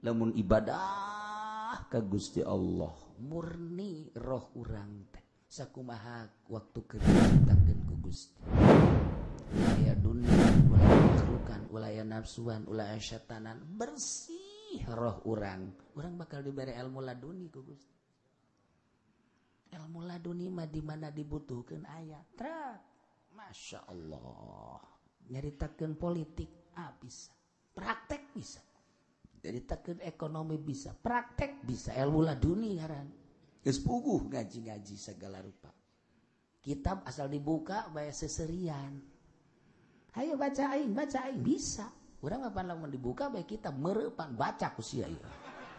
Lamun ibadah ka Gusti Allah murni roh urang teh sakumaha waktu keur diciptakeun ku Gusti. Aya dunia ulah makhlukan, ulah aya nafsuan, ulah aya syetanan, bersih roh urang. Urang bakal diberi ilmu laduni ku Gusti. Ilmu laduni mah di mana dibutuhkeun aya. Trak. Masya Allah. Nyaritakeun politik ah bisa. Praktek bisa. Nyaritakeun ekonomi bisa, praktek bisa, ilmu laduni ngaran. Geus puguh ngaji-ngaji segala rupa. Kitab asal dibuka bae seserian. Hayo baca aing bisa. Urang mah pan lamun dibuka bae kitab mereupan baca ku sia ieu.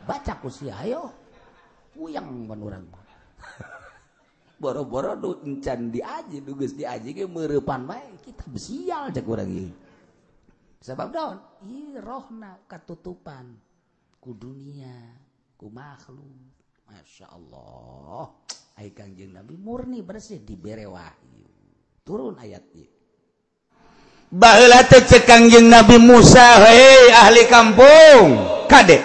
Baca ku sia hayo. Puyeng pan urang mah. Boro-boro nu encan diaji nu geus diaji ge mereupan bae kitab sial cek urang ieu. Sebab naon? Ieu rohna katutupan ku dunia, ku makhluk. Masya Allah. Ai Kangjeng Nabi murni bersih dibere wahyu. Turun ayat ieu. Baheula teh cek Kangjeng Nabi Musa, hei ahli kampung, kade.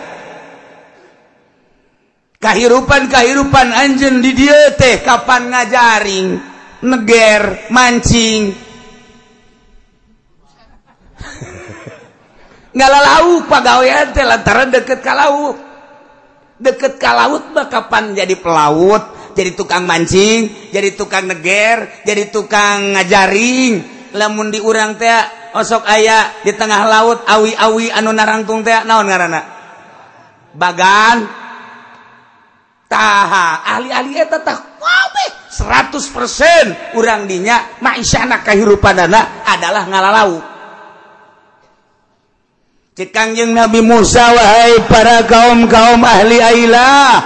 Kahirupan-kahirupan anjeun di dieu teh kapan ngajaring, neger, mancing. Ngalalauk pagawean teh lantaran deket ka laut. Deket ka laut mah kapan jadi pelaut, jadi tukang mancing, jadi tukang neger, jadi tukang ngajaring. Lamun di urang teh osok aya di tengah laut awi-awi anu narangtung teh naon ngaranna? Bagan. Tah, ahli-ahli eta tah kabeh 100% urang dinya maisyahna kahirupanana adalah ngalalauk. Cek Kangjeng Nabi Musa, wahai para kaum-kaum ahli Ailah,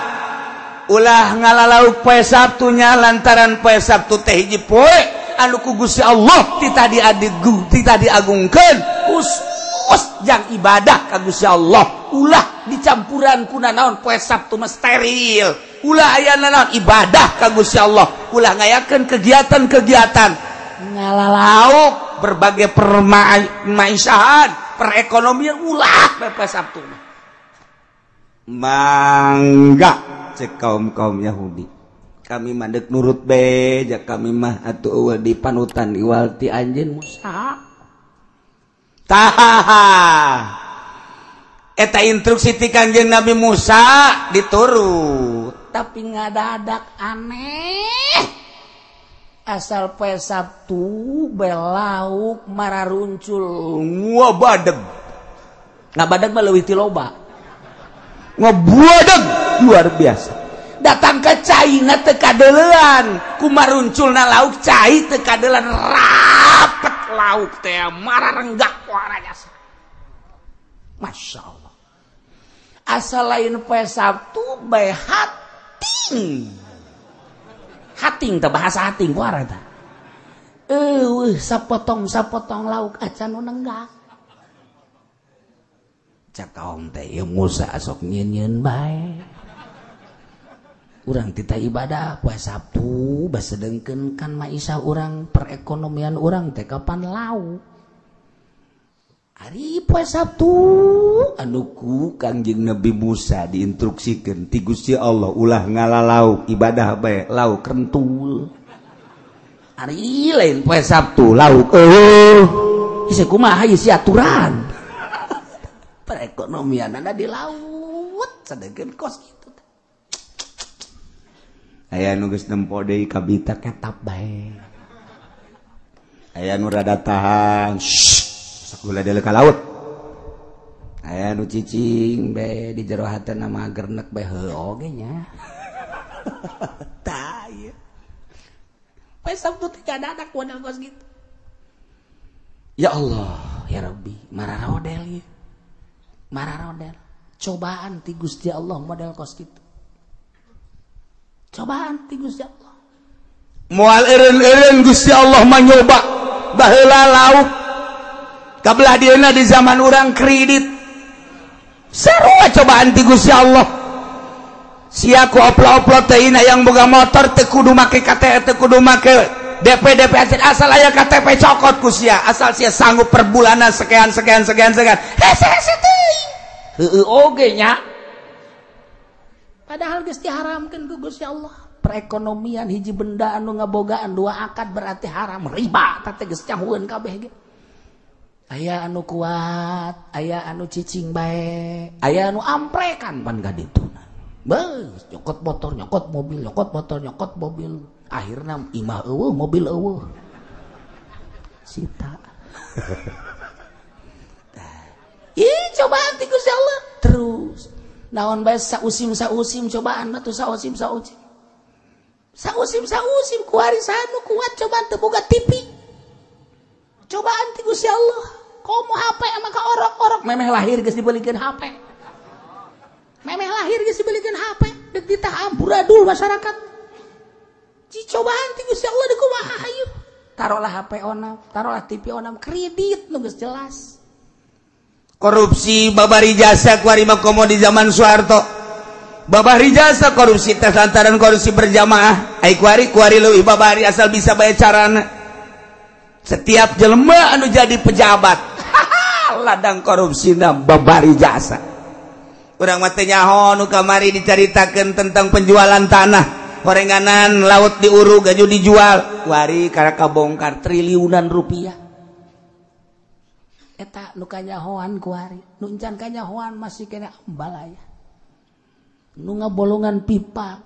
ulah ngalalauk poe Sabtunya lantaran poe Sabtu teh hiji poe anu ku Gusti Allah titah diadigung, titah diagungkeun khusus jang ibadah ka Gusti Allah. Ulah dicampuran ku nanaon poe Sabtu mah steril. Ulah aya nanaon ibadah ka Gusti Allah, ulah ngayakeun kegiatan-kegiatan ngalalauk berbagai permaisahan, perekonomian ulah poe Sabtu mah. Mangga cek kaum-kaum Yahudi, kami mandek nurut beja, kami mah atuh eueuh di panutan iwal ti anjeun Musa. Tah, eta instruksi ti Kangjeng Nabi Musa diturut, tapi ngadadak aneh. Asal poe Sabtu belauk mararuncul ngabadeg. Ngabadeg mah leuwih ti loba. Ngabuadeg luar biasa. Datang ke cai na teu kadeulean, kumarunculna lauk cai teu kadeulean, rapet lauk teh mararenggak warajasa. Masya Allah. Asal lain poe Sabtu bae hating. Hating teh bahasa hating kuara teh. Eueuh sapotong-sapotong lauk acan nu nenggak. Cak kaum teh ieu Musa sok nyieun-nyieun bae. Urang titah ibadah poe Sabtu basedengkeun kan maisah urang perekonomian urang teh kapan lauk. Ari poe Sabtu anu ku Kangjeng Nabi Musa diinstruksikeun ti Gusti Allah ulah ngalalauk ibadah bae lauk rentul. Ari lain poe Sabtu lauk eueuh ieu kumaha ieu si aturan. Perekonomianana di laut sedengkeun kos kitu. Aya nu geus nempo deui kabita ketap bae. Aya nu rada tahan, sakola deuleu ka laut. Aya nu cicing bae di jero hatena mah gernek bae heuh oge nya. Tah ieu. Poe Sabtu teh ngadadak model kos kitu. Ya Allah, ya Rabbi, mararodel ieu. Mararodel. Cobaan ti Gusti Allah model kos kitu. Cobaan ti Gusti Allah. Moal eureun-eureun Gusti Allah mah nyoba baheula lauk. Kabelah dieuna di zaman urang kredit. Sarua cobaan ti Gusti Allah. Sia ku oplo-oplo teh yang boga motor teu kudu make KTP, teu kudu make DP DP asal aya KTP cokot ku sia, asal sia sanggup per bulanan sekian sekian sekian sekian. Hese hese teuing. Heueuh oge nya. Padahal geus diharamkeun ku Gusti Allah. Perekonomian hiji benda anu ngabogaan dua akad berarti haram, riba tah teh geus nyahueun kabeh ge. Aya anu kuat, aya anu cicing bae, aya anu amprekan pan ka dituna. Beuh, nyokot motor, nyokot mobil, nyokot motor, nyokot mobil. Akhirna imah eueuh, mobil eueuh. Sita. Ih, cobaan ti Gusti Allah terus. Naon bae sausim-sausim cobaan mah tuh sausim-sausim. Sausim-sausim kuari sanu kuat cobaan teu boga TV. Cobaan ti Gusti Allah. Komo HP maka orok-orok memeh lahir geus dibelikeun HP. Memeh lahir geus dibelikeun HP, deuk ditah amburadul masyarakat. Cobaan ti Gusti Allah deuk kumaha hayu. Taruhlah HP onam, taruhlah TV onam, kredit nu geus jelas. Korupsi babari jasa kuari mah komo di zaman Soeharto. Babari jasa korupsi teh lantaran korupsi berjamaah. Ai kuari kuari leuwih babari asal bisa bae carana. Setiap jelema anu jadi pejabat, ladang korupsina babari jasa. Urang mah teu nyaho nu kamari dicaritakeun tentang penjualan tanah. Horenganan laut diurug aju dijual. Kuari karek kabongkar triliunan rupiah. Eta nu kanyahoan kuari, nu encan kanyahoan masih kena ambalaya. Nu ngabolongan pipa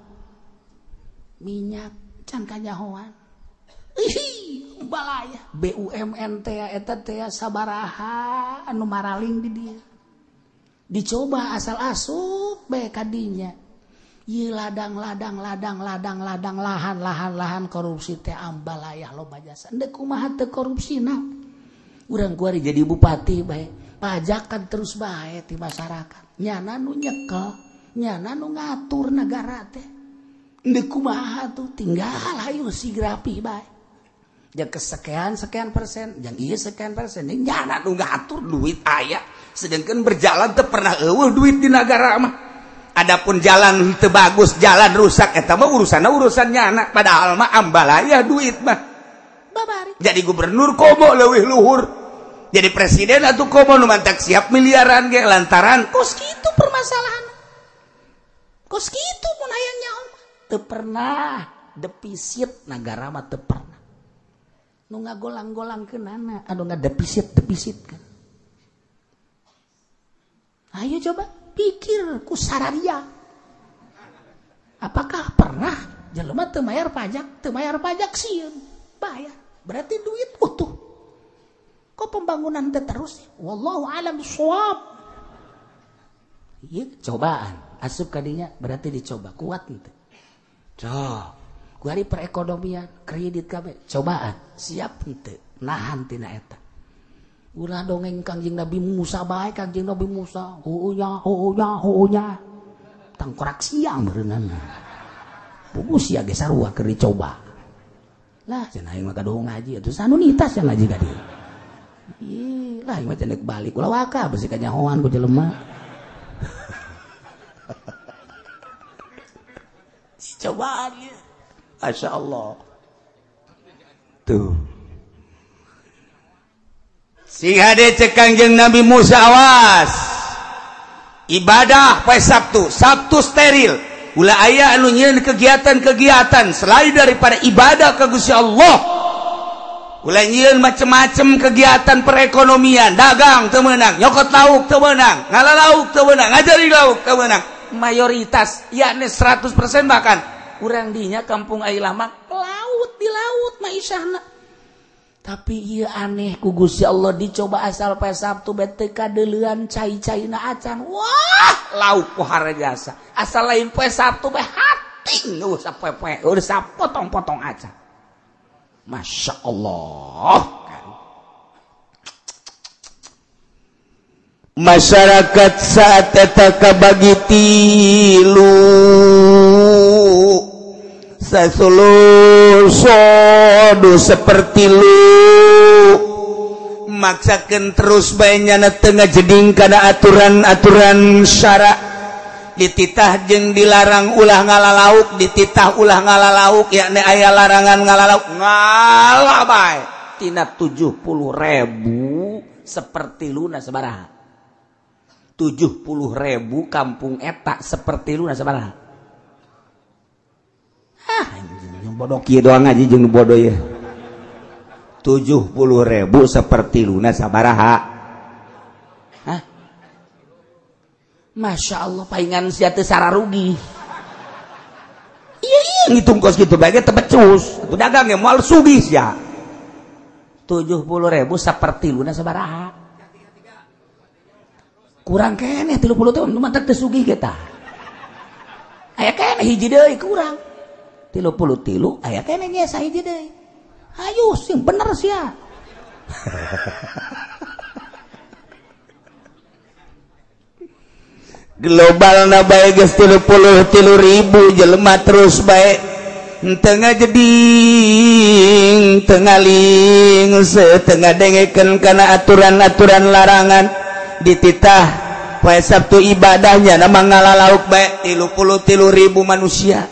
minyak can kanyahoan. Ih, ambalaya. BUMN teh eta teh sabaraha anu maraling di dia. Dicoba asal asup bae kadinya. Ieu ladang-ladang ladang-ladang ladang lahan-lahan lahan korupsi teh ambalaya loba jasa. Endek kumaha teu korupsina? Urang kuari jadi bupati bae, pajakan terus bae ti masyarakat. Nyana nu nyekel, nyana nu ngatur negara teh. Endek kumaha tuh tinggal hayu sigrapi bae. Jeung kesekian sekian persen, jeung ieu sekian persen, nyana nu ngatur duit aya, sedangkan berjalan teu pernah eueuh duit di nagara mah. Adapun jalan teu bagus, jalan rusak eta mah urusanna urusan nyana, padahal mah ambalaya duit mah. Babari. Jadi gubernur komo leuwih luhur. Jadi presiden atuh komo nu mantak siap miliaran ge lantaran kos kitu permasalahan. Kos kitu mun hayang nyaho mah teu pernah defisit nagara mah teu pernah. Nu ngagolang-golangkeunana anu ngadefisit-defisit kan. Ayo coba pikir ku sararia. Apakah pernah jelema teu mayar pajak, teu mayar pajak sieun bayar. Berarti duit utuh. Kok pembangunan teh terus? Wallahu alam bissawab. Ieu cobaan, asup kadinya berarti dicoba kuat henteu. Cok, kuari perekonomian, kredit kabeh, cobaan, siap henteu nahan tina eta. Ulah dongeng Kangjeng Nabi Musa bae, Kangjeng Nabi Musa, heueuh nya, heueuh nya, heueuh nya. Tangkorak siang beunana. Puguh sia ge sarua keur dicoba. Lah cenah aing mah kadohong ngaji atuh sanunitas yang ngaji ka dieu. Ih, lah aing mah cenah balik ulah waka besi kanyahoan ku jelema. Cobaan ieu. Masyaallah. Tuh. Sing hade cek Kangjeng Nabi Musa awas. Ibadah poe Sabtu, Sabtu steril. Ulah aya anu nyieun kegiatan-kegiatan selain daripada ibadah ka Gusti Allah. Ulah nyieun macem-macem kegiatan perekonomian, dagang teu meunang, nyokot lauk teu meunang, ngala lauk teu meunang, ngajari lauk teu meunang. Mayoritas yakni 100% bahkan urang dinya kampung Ailah mah laut di laut mah isahna. Tapi ieu aneh ku Gusti Allah dicoba asal poe Sabtu bae teu kadeuleuan cai-caina acan. Wah, lauk pohara jasa. Asal lain poe Sabtu bae hating eueuh sapoe-poe, eueuh sapotong-potong acan. Masya Allah. Masyarakat saat eta kabagi tilu sasulu sodo seperti lu maksakan terus bae nyana teu ngajeding kana aturan-aturan syara dititah jeung dilarang ulah ngalalauk dititah ulah ngalalauk yakni aya larangan ngalalauk ngala bae tina 70.000 seperti luna sabaraha 70.000 kampung eta seperti lu sabaraha? Ah, anjing bodoh kieu doang aja jeung bodoh ye. 70.000 seperti luna sabaraha? Hah? Masya Allah, palingan sia teu sararugi. Iya iya ngitung kos kitu bae ge teu becus. Atuh dagang ge moal sugih sia. 70.000 seperti luna sabaraha? Kurang keneh 30 teh nu mantak teu sugih ge tah. Aya keneh hiji deui kurang. 33 aya keneh nya sahiji deui. Ayo sing bener sia. Global na bae geus 33.000 jelema terus bae teu ngajeding, teu ngaling, teu ngadengekeun kana aturan-aturan larangan dititah poe Sabtu ibadahnya nama ngalalauk bae 33.000 manusia.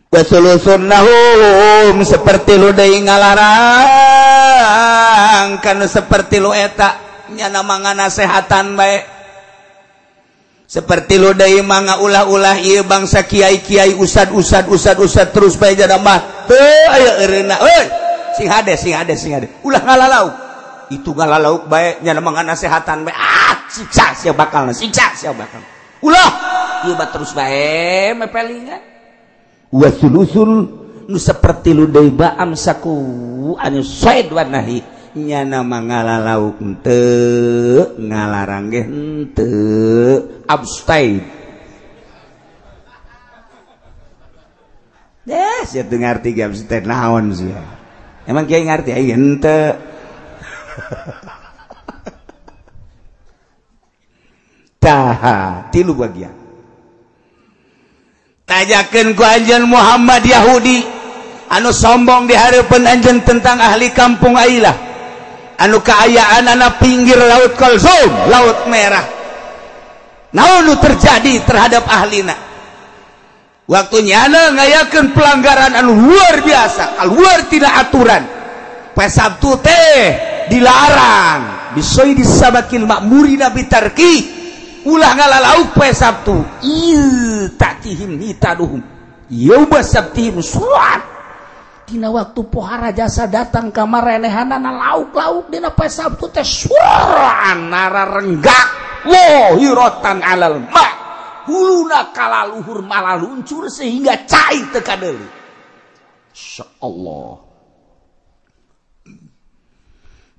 Wasulusunnahum seperti lu deui ngalarang kanu seperti lu eta nyana manga nasehatan bae seperti lu deui manga ulah-ulah ieu bangsa kiai-kiai usad-usad usad-usad terus bae jada mah teu aya eureuna euy sing hade sing hade sing hade ulah ngalalauk itu ngalalauk bae nyana manga nasehatan bae ah siksa sia bakal siksa sia bakal ulah ieu mah terus bae mepelingan wasulusul nu seperti lu deui baam saku anu said wan nahi nyana mangalalauk henteu ngalarang ge henteu abstain deh sia teu ngarti ge abstain naon sia emang kiai ngarti ai henteu tah tilu bagian tajakeun ku anjeun Muhammad Yahudi anu sombong di hareupeun anjeun tentang ahli kampung Ailah anu kaayaanana pinggir laut Kalsum, laut merah. Naon nu terjadi terhadap ahlina? Waktu nyana ngayakeun pelanggaran anu luar biasa, luar tidak aturan. Poe Sabtu teh dilarang, bisoi disabakil makmurina bitarki. Ulah ngalalauk poe Sabtu. Il tatihim hitaduhum. Yauma sabtihim suat. Dina waktu pohara jasa datang ka marenehanana lauk-lauk dina poe Sabtu teh suran nararenggak. Lohiratan alal ma. Huluna kalaluhur malaluncur sehingga cai teu kadeuli. Insyaallah.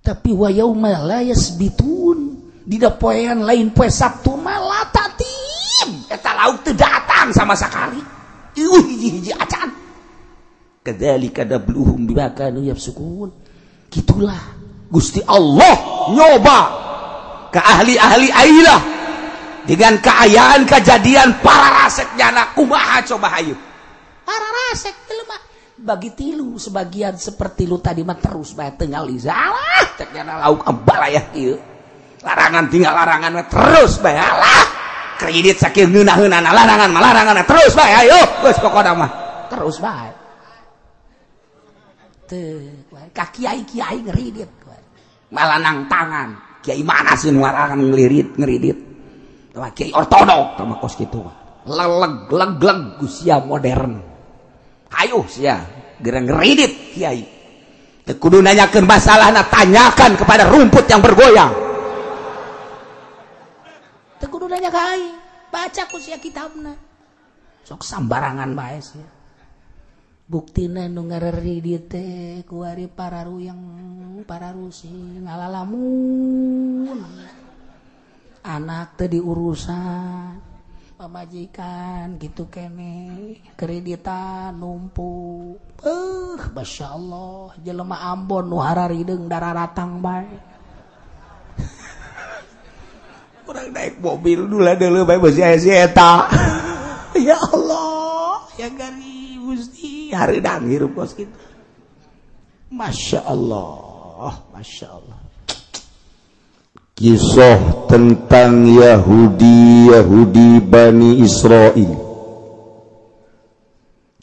Tapi wa yauma la yasbitun. Dina poean lain poe Sabtu malah tatim eta lauk teu datang sama sekali. Iuh hiji-hiji acan. Kadzalika dabluhum bima kanu yafsukun. Gitulah Gusti Allah nyoba ke ahli-ahli Ailah dengan keayaan kejadian para rasek nyana kumaha coba hayu. Para rasek jelema bagi tilu sebagian seperti lu tadi mah terus bae teu ngalizalah teh nyana lauk ambalayah kieu. Larangan tinggal larangan terus bae alah kredit sakieu ngeunaheunana larangan mah larangan terus bae ayo geus pokona mah terus bae teu ka kiai-kiai ngeridit malah nang tangan kiai mana sih nu larangan ngelirit ngeridit tah kiai ortodok tah mah kos kitu leleg leg-leg sia modern ayo sia gerang ngeridit kiai teu kudu nanyakeun masalahna tanyakan kepada rumput yang bergoyang. Teu kudu nanya ka aing, baca ku sia kitabna. Sok sambarangan bae sia. Buktina nu ngareri teh kuari pararuyang, pararusi ngalalamun. Anak teu diurusan, pamajikan gitu keneh, kreditan numpuk. Masyaallah, jelema Ambon nu hararideung dararatang bae. Orang naik mobil dulu dulu bae beusi aya si eta. Ya Allah, ya gari Gusti hareudang hirup kos kitu. Masya Allah, Masya Allah. Kisah tentang Yahudi Bani Israel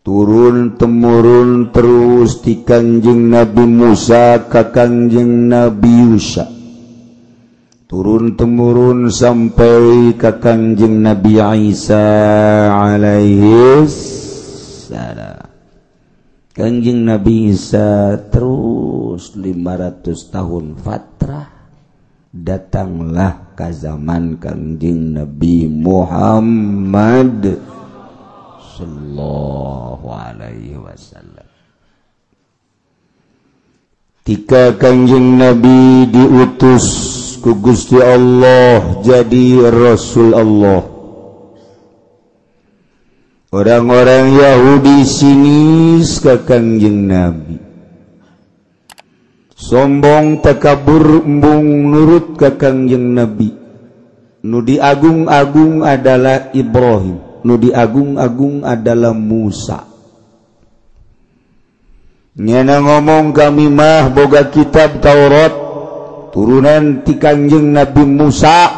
turun temurun terus di Kanjeng Nabi Musa ka Kanjeng Nabi Yusa. Turun temurun sampai ka Kangjeng Nabi Isa alaihi salam. Kangjeng Nabi Isa terus 500 tahun fatrah, datanglah ke zaman Kangjeng Nabi Muhammad sallallahu alaihi wasallam. Tika Kangjeng Nabi diutus ku Gusti Allah jadi Rasul Allah. Orang-orang Yahudi sinis ka Kangjeng Nabi, sombong takabur embung nurut ka Kangjeng Nabi. Nu diagung-agung adalah Ibrahim, nu diagung-agung adalah Musa. Nyana ngomong kami mah boga kitab Taurat turunan ti Kangjeng Nabi Musa,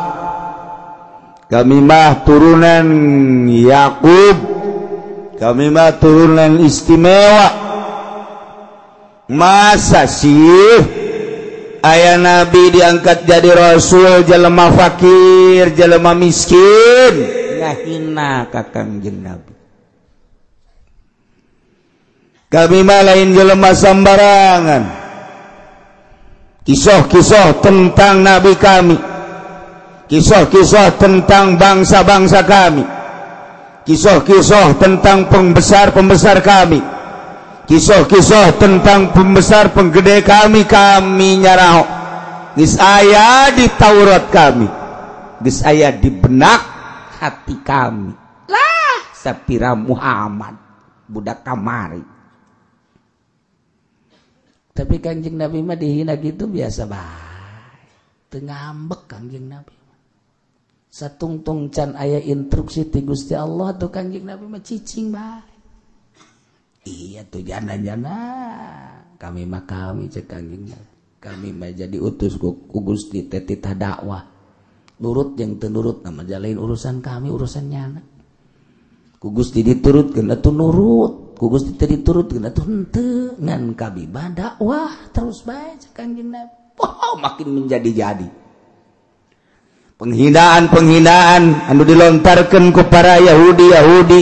kami mah turunan Yakub, kami mah turunan istimewa. Masa sih aya nabi diangkat jadi rasul jelema fakir, jelema miskin, ngahina ka Kangjeng Nabi. Kami mah lain jelema sambarangan. Kisah-kisah tentang nabi kami, kisah-kisah tentang bangsa-bangsa kami, kisah-kisah tentang pembesar-pembesar kami, kisah-kisah tentang pembesar penggede kami, kami nyaraho. Geus aya di Taurat kami, geus aya di benak hati kami. Lah sapira Muhammad budak kamari. Tapi Kangjeng Nabi mah dihina gitu biasa bae. Teu ngambek Kangjeng Nabi. Satungtung can aya instruksi ti Gusti Allah tuh Kangjeng Nabi mah cicing bae. Iya tuh jana-jana. Kami mah kami cek Kangjeng Nabi. Kami mah jadi utus ku Gusti teh titah dakwah. Nurut jeung teu nurut mah lain urusan kami, urusan nyana. Ku Gusti diturutkeun atuh nurut. Ku Gusti teu diturutkeun atuh henteu, ngan kami mah dakwah terus bae cek Kangjeng Nabi. Wow, makin menjadi-jadi. Penghinaan-penghinaan anu dilontarkeun ku para Yahudi-Yahudi,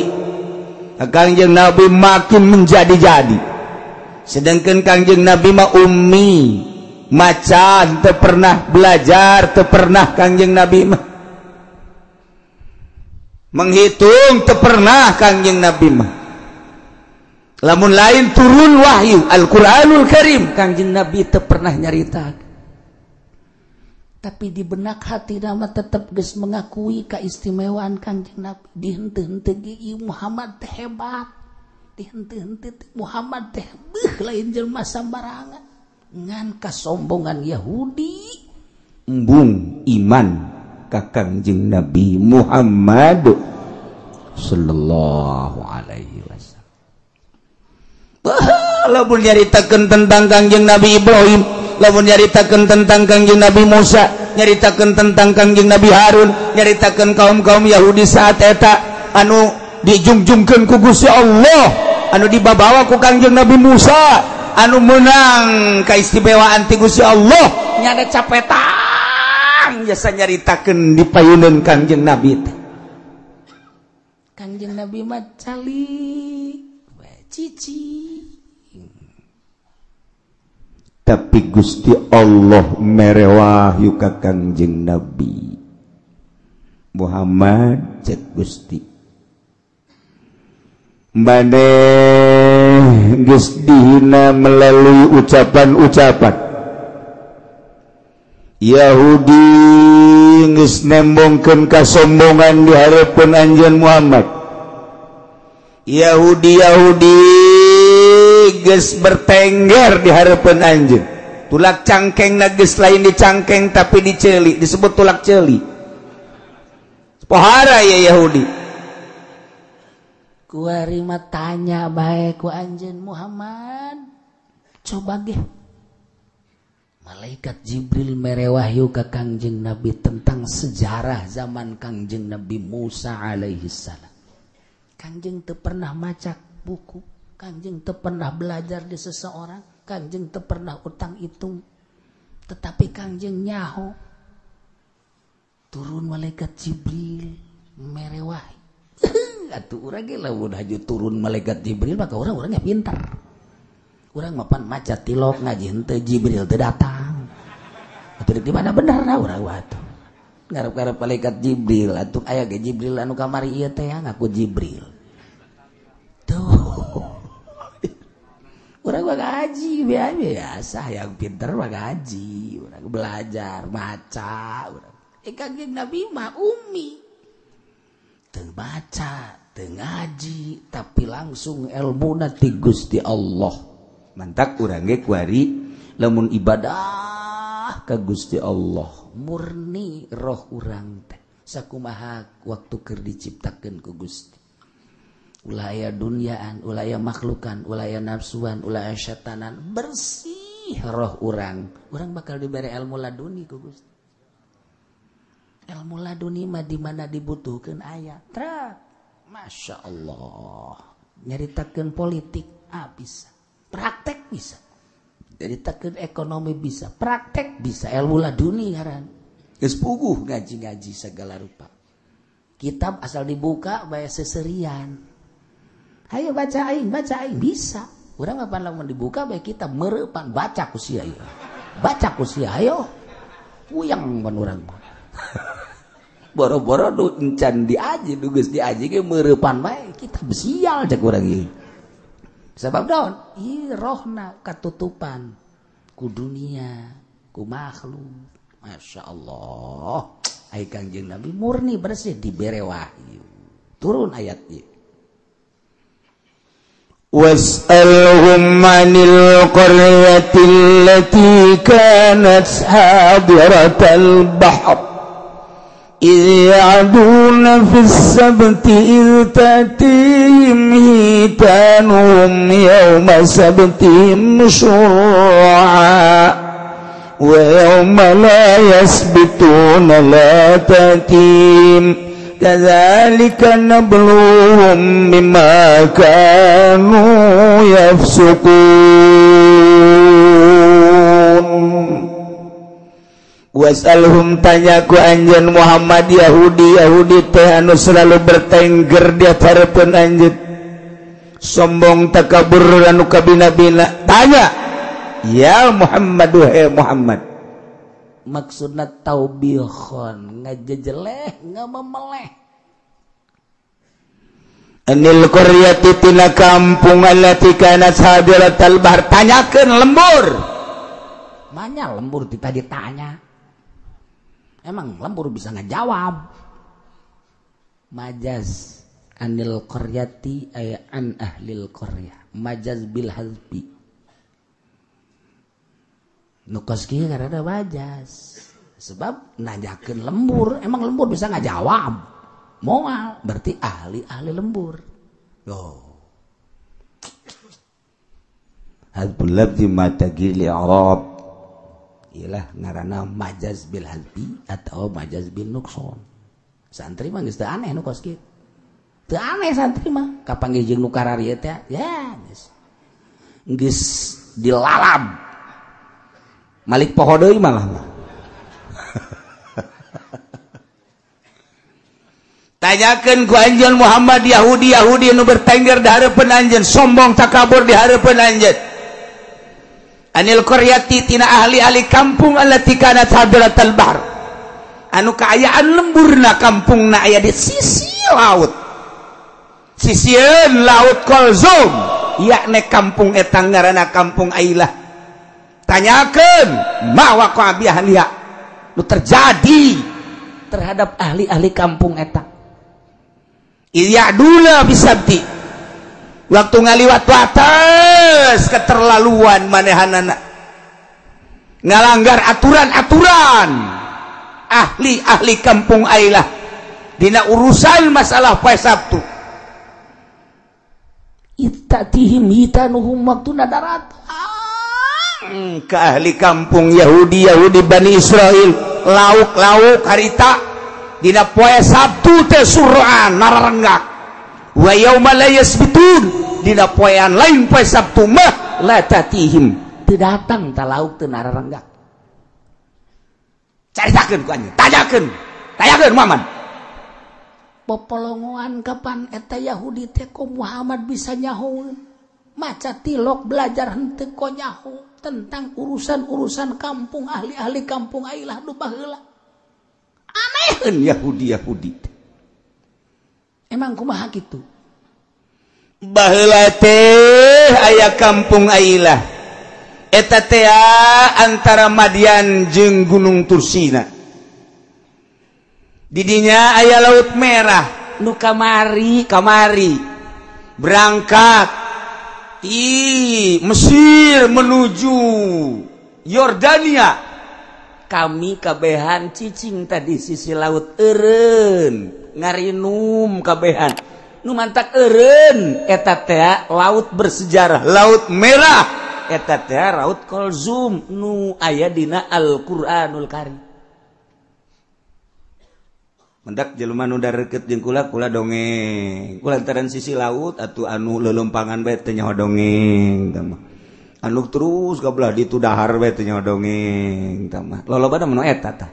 Kangjeng Nabi makin menjadi-jadi. Sedangkan Kangjeng Nabi mah ummi, maca teu pernah belajar, teu pernah Kangjeng Nabi mah menghitung, teu pernah Kangjeng Nabi mah. Lamun lain turun wahyu Al-Qur'anul Karim, Kangjeng Nabi teu pernah nyarita. Tapi di benak hati nama tetep geus mengakui keistimewaan Kangjeng Nabi. Dihenteu-henteu ge Muhammad teh hebat, dihenteu-henteu Muhammad teh beuh lain jelema sambarangan. Ngan kasombongan Yahudi embung iman ka Kangjeng Nabi Muhammad sallallahu alaihi wasallam. Lamun nyaritakeun tentang Kangjeng Nabi Ibrahim, lamun nyaritakeun tentang Kangjeng Nabi Musa, nyaritakeun tentang Kangjeng Nabi Harun, nyaritakeun kaum-kaum Yahudi saat eta anu dijungjungkeun ku Gusti Allah, anu dibabawa ku Kangjeng Nabi Musa, anu menang kaistimewaan ti Gusti Allah, nyada capetang jasa nyaritakeun di payuneun Kangjeng Nabi teh. Kangjeng Nabi mah calik cici. Tapi Gusti Allah mere wahyu ka Kangjeng Nabi Muhammad, cek Gusti maneh geus dihina melalui ucapan-ucapan Yahudi, geus nembongkeun kasombongan di hareupeun anjeun Muhammad. Yahudi-Yahudi geus bertengger di hareupeun anjeun. Tulak cangkeng na geus lain dicangkeng tapi diceli, disebut tulak celi. Pohara ya Yahudi. Kuari mah tanya bae ku anjeun Muhammad. Coba ge. Malaikat Jibril mere wahyu ka Kangjeng Nabi tentang sejarah zaman Kangjeng Nabi Musa alaihi salam. Kangjeng teu pernah maca buku, Kangjeng teu pernah belajar di seseorang, Kangjeng teu pernah utang hitung. Tetapi Kangjeng nyaho Turun malaikat Jibril mere wahyu. Atuh urang ge lamun haju turun malaikat Jibril maka urang-urangnya pintar. Urang mapan maca tilok ngaji henteu Jibril teu datang. Atuh di mana bener na urang atuh. Ngarep-ngarep malaikat Jibril atuh aya ge Jibril anu kamari ieu teh ngaku Jibril. Tuh. Urang mah ngaji biasa yang pintar mah ngaji, urang belajar maca urang. Kangjeng Nabi mah umi teu baca, teu ngaji, tapi langsung ilmuna ti Gusti Allah. Mantak urang ge kuari lamun ibadah ka Gusti Allah murni roh urang teh sakumaha waktu keur diciptakeun ku Gusti. Ulah aya dunyaan, ulah aya makhlukan, ulah aya nafsuan, ulah aya setanan, bersih roh urang. Urang bakal dibere ilmu laduni ku Gusti. Ilmu laduni mah di mana dibutuhkeun aya. Trak. Masya Allah. Nyaritakeun politik bisa, praktek bisa. Nyaritakeun ekonomi bisa, praktek bisa. Ilmu laduni ngaran. Geus puguh ngaji-ngaji segala rupa. Kitab asal dibuka bae seserian. Hayo baca aing bisa. Urang mah lamun dibuka bae kitab mereupan baca ku sia ieu. Baca ku sia ayo. Puyeng mun urang mah. Boro-boro du encan diaji du geus diaji ge meureupan bae kita besial cek urang ieu. Sebab daun ieu rohna katutupan ku dunia, ku makhluk. Masya Allah. Ai Kangjeng Nabi murni bersih dibere wahyu. Turun ayat ieu. Was'alhum 'anil qaryati allati kanat hadiratal bahr إذ يعدون في السبت إذ تأتيهم حيتانهم يوم سبتهم شرعا ويوم لا يسبتون لا تأتيهم كذلك نبلوهم بما كانوا يفسقون. Was'alhum tanya ku anjeun Muhammad Yahudi Yahudi teh anu selalu bertengger di hareupeun anjeun sombong takabur anu kabina-bina tanya ya Muhammad wahai Muhammad maksudna taubihon ngajejeleh ngamemeleh anil qaryati tina kampung allati kanat hadiratal bahr tanyakeun lembur manya lembur tadi tanya. Emang lembur bisa ngejawab. Majaz anil qaryati ay an ahlil qaryah. Majaz bil hazbi. Nu kos kieu karena majaz. Sebab nanyakeun lembur, emang lembur bisa ngajawab. Moal, berarti ahli-ahli lembur. Oh. Hazbul lafzi ma tagil i'rab. Iyalah ngaranna majaz bil hazbi atau majaz bil nukson. Santri mah geus teu aneh nu kos kieu. Teu aneh santri mah kapanggih jeung nu kararieu teh ya geus. Geus dilalab. Malik poho deui malah. Tanyakeun ku anjeun Muhammad Yahudi Yahudi nu bertengger di hareupeun anjeun sombong takabur di hareupeun anjeun. Anil qaryati tina ahli-ahli kampung allati kanat hadratal bahr anu kaayaan lemburna kampungna aya di sisi laut sisieun laut Kolzum yakni kampung eta ngaranna kampung Ailah tanyakeun ma waqa bi ahliha nu terjadi terhadap ahli-ahli kampung eta iyyaduna bisabti waktu ngaliwat wates keterlaluan manehanana ngalanggar aturan-aturan ahli-ahli kampung Ailah dina urusan masalah poe Sabtu ittatihim hitanuhum waktuna darat ke ahli kampung Yahudi Yahudi Bani Israel lauk-lauk harita dina poe Sabtu teh suraan nararenggak wa yauma la yasbitun dina poean lain poe Sabtu mah la tatihim teu datang ta lauk teu nararenggak caritakeun ku anjeun tanyakeun Tayakeun Muhammad. Popolongoan kapan eta Yahudi teh ko Muhammad bisa nyaho. Maca tilok belajar henteu ko nyaho tentang urusan-urusan kampung ahli-ahli kampung Ailah nu baheula. Anehkeun Yahudi-Yahudi. Emang kumaha kitu? Baheula teh aya kampung Ailah. Eta teh antara Madian jeung Gunung Tursina. Didinya aya Laut Merah nu kamari berangkat di Mesir menuju Yordania. Kami kabehan cicing tadi sisi laut eureun ngarinum kabehan nu mantak eureun eta teh laut bersejarah Laut Merah eta teh Laut Kolzum nu aya dina Al-Qur'anul Karim. Mendak jelema nu dareukeut jeung kula kula dongeng kulantaran sisi laut atuh anu leuleumpangan bae teh nyaho dongeng tah mah anu terus ka belah ditu dahar bae teh nyaho dongeng tah mah lolobana mah eta tah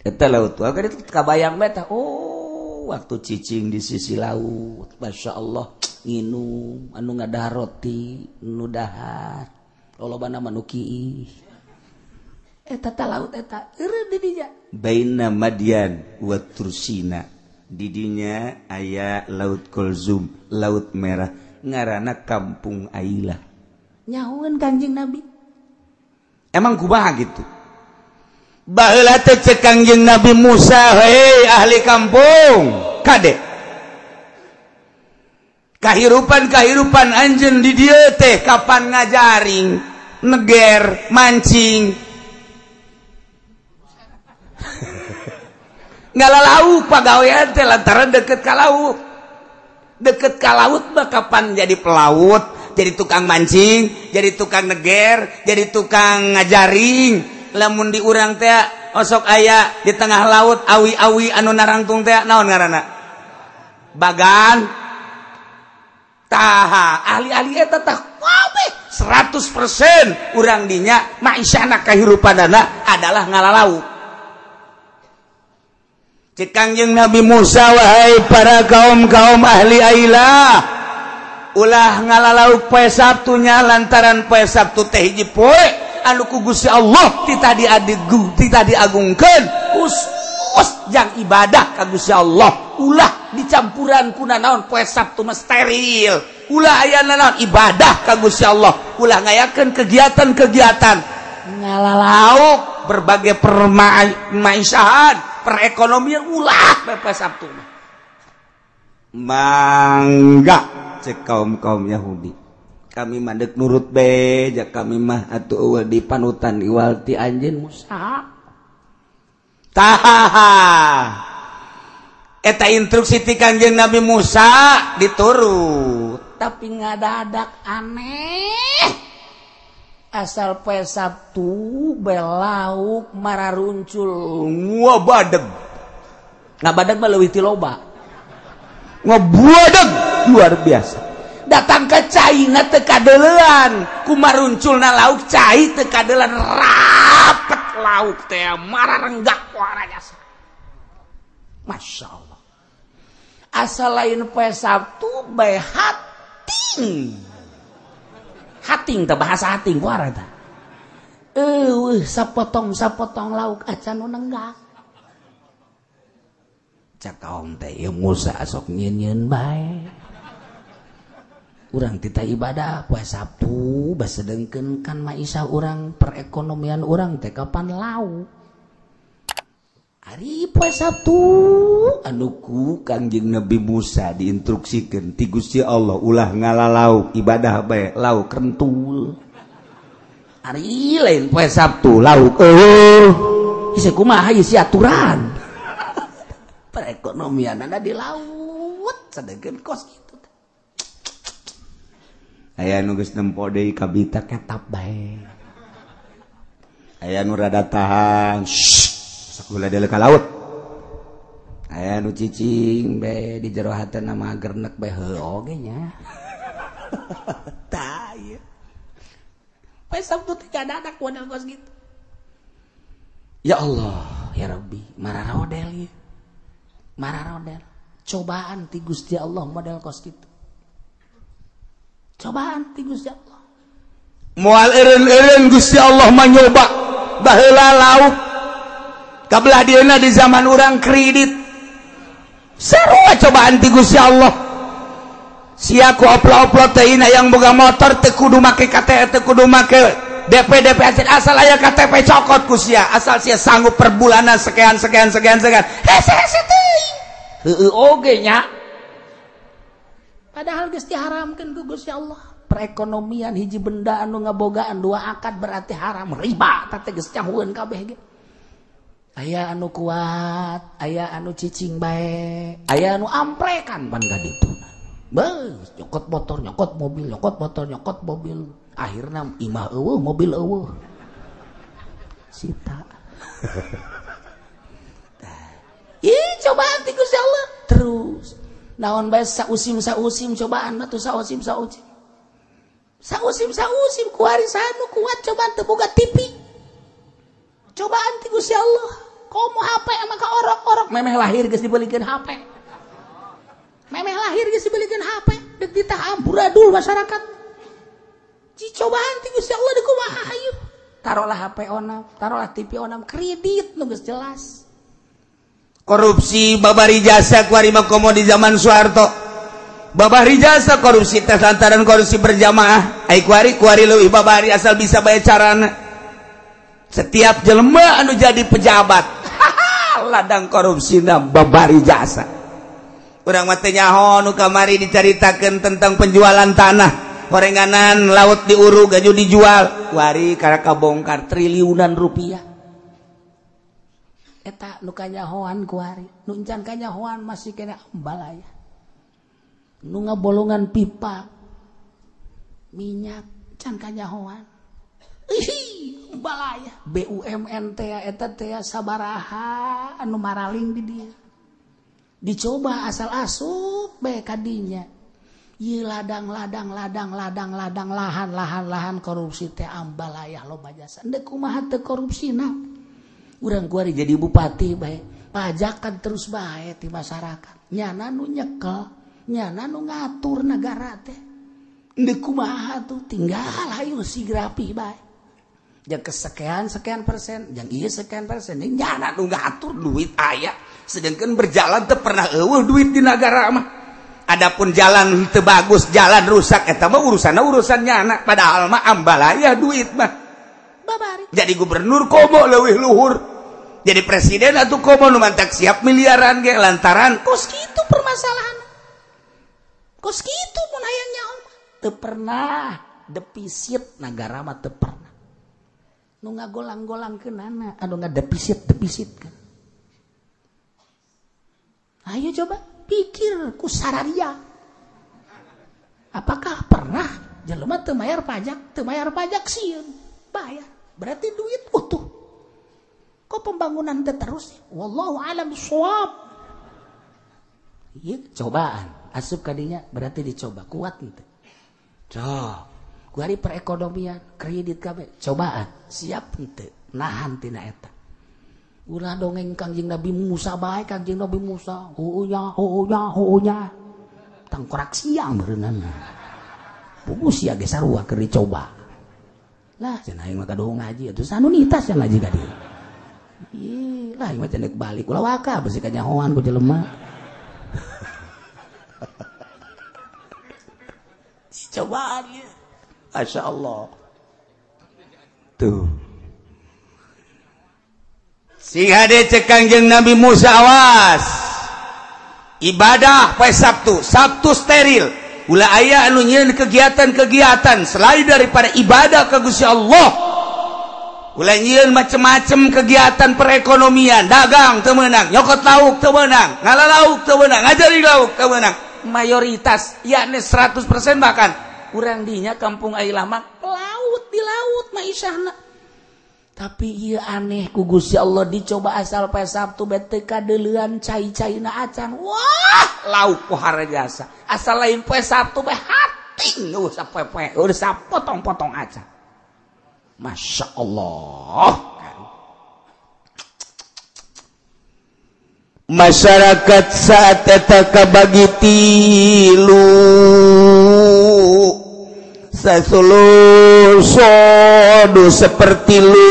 eta laut tuh agar itu kabayang bae tah. Oh waktu cicing di sisi laut Masya Allah nginum anu ngadahar roti nu dahar lolobana mah nu kiih eta ta laut eta eureun di dinya baina Madian wa Tursina. Didinya aya Laut Kolzum, Laut Merah, ngaranna Kampung Ailah. Nyahueun Kanjeng Nabi. Emang kumaha gitu? Baheula teh cek Kanjeng Nabi Musa, hei ahli kampung, kade. Kahirupan-kahirupan anjeun di dieu teh kapan ngajaring, neger, mancing. Ngalalau pagawean teh lantaran deket ka laut. Deket ka laut mah kapan jadi pelaut, jadi tukang mancing, jadi tukang neger, jadi tukang ngajaring. Lamun di urang teh osok aya di tengah laut awi-awi anu narangtung teh naon ngaranna? Bagan. Tah, ahli-ahli eta tah kabeh 100% urang dinya maisyana kahirupanana adalah ngalalau. Cek Kangjeng Nabi Musa, wahai para kaum-kaum ahli Ailah, ulah ngalalau poe Sabtunya lantaran poe Sabtu teh hiji poe anu ku Gusti Allah titah diagungkeun khusus jang ibadah ka Gusti Allah. Ulah dicampuran ku nanaon poe Sabtu mah steril. Ulah aya nanaon ibadah ka Gusti Allah, ulah ngayakeun kegiatan-kegiatan ngalalau berbagai permaisahan perekonomian ulah poe Sabtu mah. Mangga cek kaum-kaum Yahudi, kami mandek nurut be ja kami mah atuh eueuh di panutan iwal ti anjeun Musa. Tah eta instruksi ti Kangjeng Nabi Musa diturut, tapi ngadadak aneh. Asal poe Sabtu belauk mararuncul ngabadeg. Ngabadeg mah leuwih ti loba. Ngabuadeg luar biasa. Datang ke cai na teu kadeulean, kumarunculna lauk cai teu kadeulean, rapet lauk teh mararenggak warajasa. Masya Allah. Asal lain poe Sabtu bae hating. Hating teh bahasa hating kuara tah. Eueuh sapotong-sapotong lauk acan nu nenggak. Cak kaum teh ieu Musa sok nyieun-nyieun bae. Urang titah ibadah poe Sabtu basedengkeun kan maisah urang perekonomian urang teh kapan lauk. Ari poe Sabtu anu ku Kangjeng Nabi Musa diinstruksikeun ti Gusti Allah ulah ngalalau ibadah bae lauk kentul. Ari lain poe Sabtu lauk eueuh ieu kumaha ieu si aturan. Perekonomianana di laut sedengkeun kos kitu. Aya nu geus nempo deui kabita ketap bae. Aya nu rada tahan sakulah deuleu ka laut. Aya nu cicing bae di jero hatena mah gernek bae heuh oge nya. Tah ieu. Poe Sabtu teh kadadak model kos kitu. Ya Allah, ya Rabbi, Mararodel ieu. Mararodel. Cobaan ti Gusti Allah model kos kitu. Cobaan ti Gusti Allah. Moal eureun-eureun Gusti Allah mah nyoba baheula lauk. Kabelah dieuna di zaman urang kredit. Sarua cobaan ti Gusti Allah. Sia ku oplo-oplo teh yang boga motor teu kudu make KTP, teu kudu make DP DP asal aya KTP cokot ku sia, asal sia sanggup per bulanan sekian sekian sekian sekian. Hese hese teuing. Heueuh oge nya. Padahal geus diharamkeun ku Gusti Allah. Perekonomian hiji benda anu ngabogaan dua akad berarti haram, riba teh geus nyahueun kabeh ge. Aya anu kuat, aya anu cicing bae, aya anu amprekan pan ka dituna. Beuh, nyokot motor, nyokot mobil, nyokot motor, nyokot mobil. Akhirna imah eueuh, mobil eueuh. Sita. Ih, cobaan ti Gusti Allah terus. Naon bae sausim-sausim cobaan mah tuh sausim-sausim. Sausim-sausim kuari sanu kuat cobaan teu boga TV. Cobaan ti Gusti Allah. Komo HP maka orok-orok memeh lahir geus dibelikeun HP. Memeh lahir geus dibelikeun HP, deuk ditah amburadul masyarakat. Cobaan ti Gusti Allah deuk kumaha hayu. Taruhlah HP onam, taruhlah TV onam, kredit nu geus jelas. Korupsi babari jasa kuari mah komo di zaman Soeharto. Babari jasa korupsi teh lantaran korupsi berjamaah. Ai kuari kuari leuwih babari asal bisa bae carana. Setiap jelema anu jadi pejabat, ladang korupsina babari jasa. Urang mah teu nyaho nu kamari dicaritakeun tentang penjualan tanah, horenganan laut diurug aju dijual, kuari karaka bongkar triliunan rupiah. Eta nu kanyahoan kuari, nu encan kanyahoan masih kena ambalaya. Nu ngabolongan pipa minyak can kanyahoan. Ih, balaya BUMN teh eta teh sabaraha anu maraling di dia. Dicoba asal asup bae kadinya. Ieu ladang-ladang ladang ladang ladang lahan lahan lahan korupsi teh ambalaya loba jasa. Endek kumaha teu korupsina? Urang kuari jadi bupati bae, pajakan terus bae ti masyarakat. Nyana nu nyekel, nyana nu ngatur negara teh. Endek kumaha tuh tinggal hayu sigrapi bae. Jang kesekian sekian persen, jang iya sekian persen, nyana nu ngatur duit aya, sedangkan berjalan teu pernah eueuh duit di negara mah. Adapun jalan teu bagus, jalan rusak eta mah urusanna urusan nyana, padahal mah ambalaya duit mah. Babari. Jadi gubernur komo leuwih luhur, jadi presiden atuh komo nu mantak siap miliaran ge lantaran kos kitu permasalahan. Kos kitu mun hayang nyaho mah teu pernah defisit nagara mah teu pernah. Nu ngagolang-golangkeunana anu ngadefisit-defisit kan. Ayo coba pikir ku sararia. Apakah pernah jelema teu mayar pajak, teu mayar pajak sieun, bayar. Berarti duit utuh. Kok pembangunan teh terus? Wallahu alam bissawab. Ieu cobaan, asup kadinya berarti dicoba kuat henteu. Cok. Kuari perekonomian, kredit kabeh, cobaan, siap henteu nahan tina eta. Ulah dongeng Kangjeng Nabi Musa bae, Kangjeng Nabi Musa, heueuh nya, heueuh nya. Tangkorak siang beunana. Puguh sia ge sarua keur dicoba. Lah cenah aing mah kadohong ngaji atuh sanunitas yang ngaji ka dieu. Ih, lah aing mah cenah balik ulah waka beusi kanyahoan ku jelema. Cobaan ieu. Masya Allah. Tuh. Sing hade cek Kangjeng Nabi Musa awas. Ibadah poe Sabtu, Sabtu steril. Ulah aya anu nyieun kegiatan-kegiatan selain daripada ibadah ka Gusti Allah. Ulah nyieun macem-macem kegiatan perekonomian, dagang teu meunang, nyokot lauk teu meunang, ngala lauk teu meunang, ngajari lauk teu meunang. Mayoritas yakni 100% bahkan urang dinya kampung Ailah mah laut di laut maisahna. Tapi ieu aneh ku Gusti Allah dicoba asal poe Sabtu bete kadeuleuan cai-caina acan. Wah, lauk pohara jasa. Asal lain poe Sabtu bae hating eueuh sapoe-poe, eueuh sapotong-potong acan. Masya Allah. Masyarakat saat eta kabagi tilu sasulu sodu seperti lu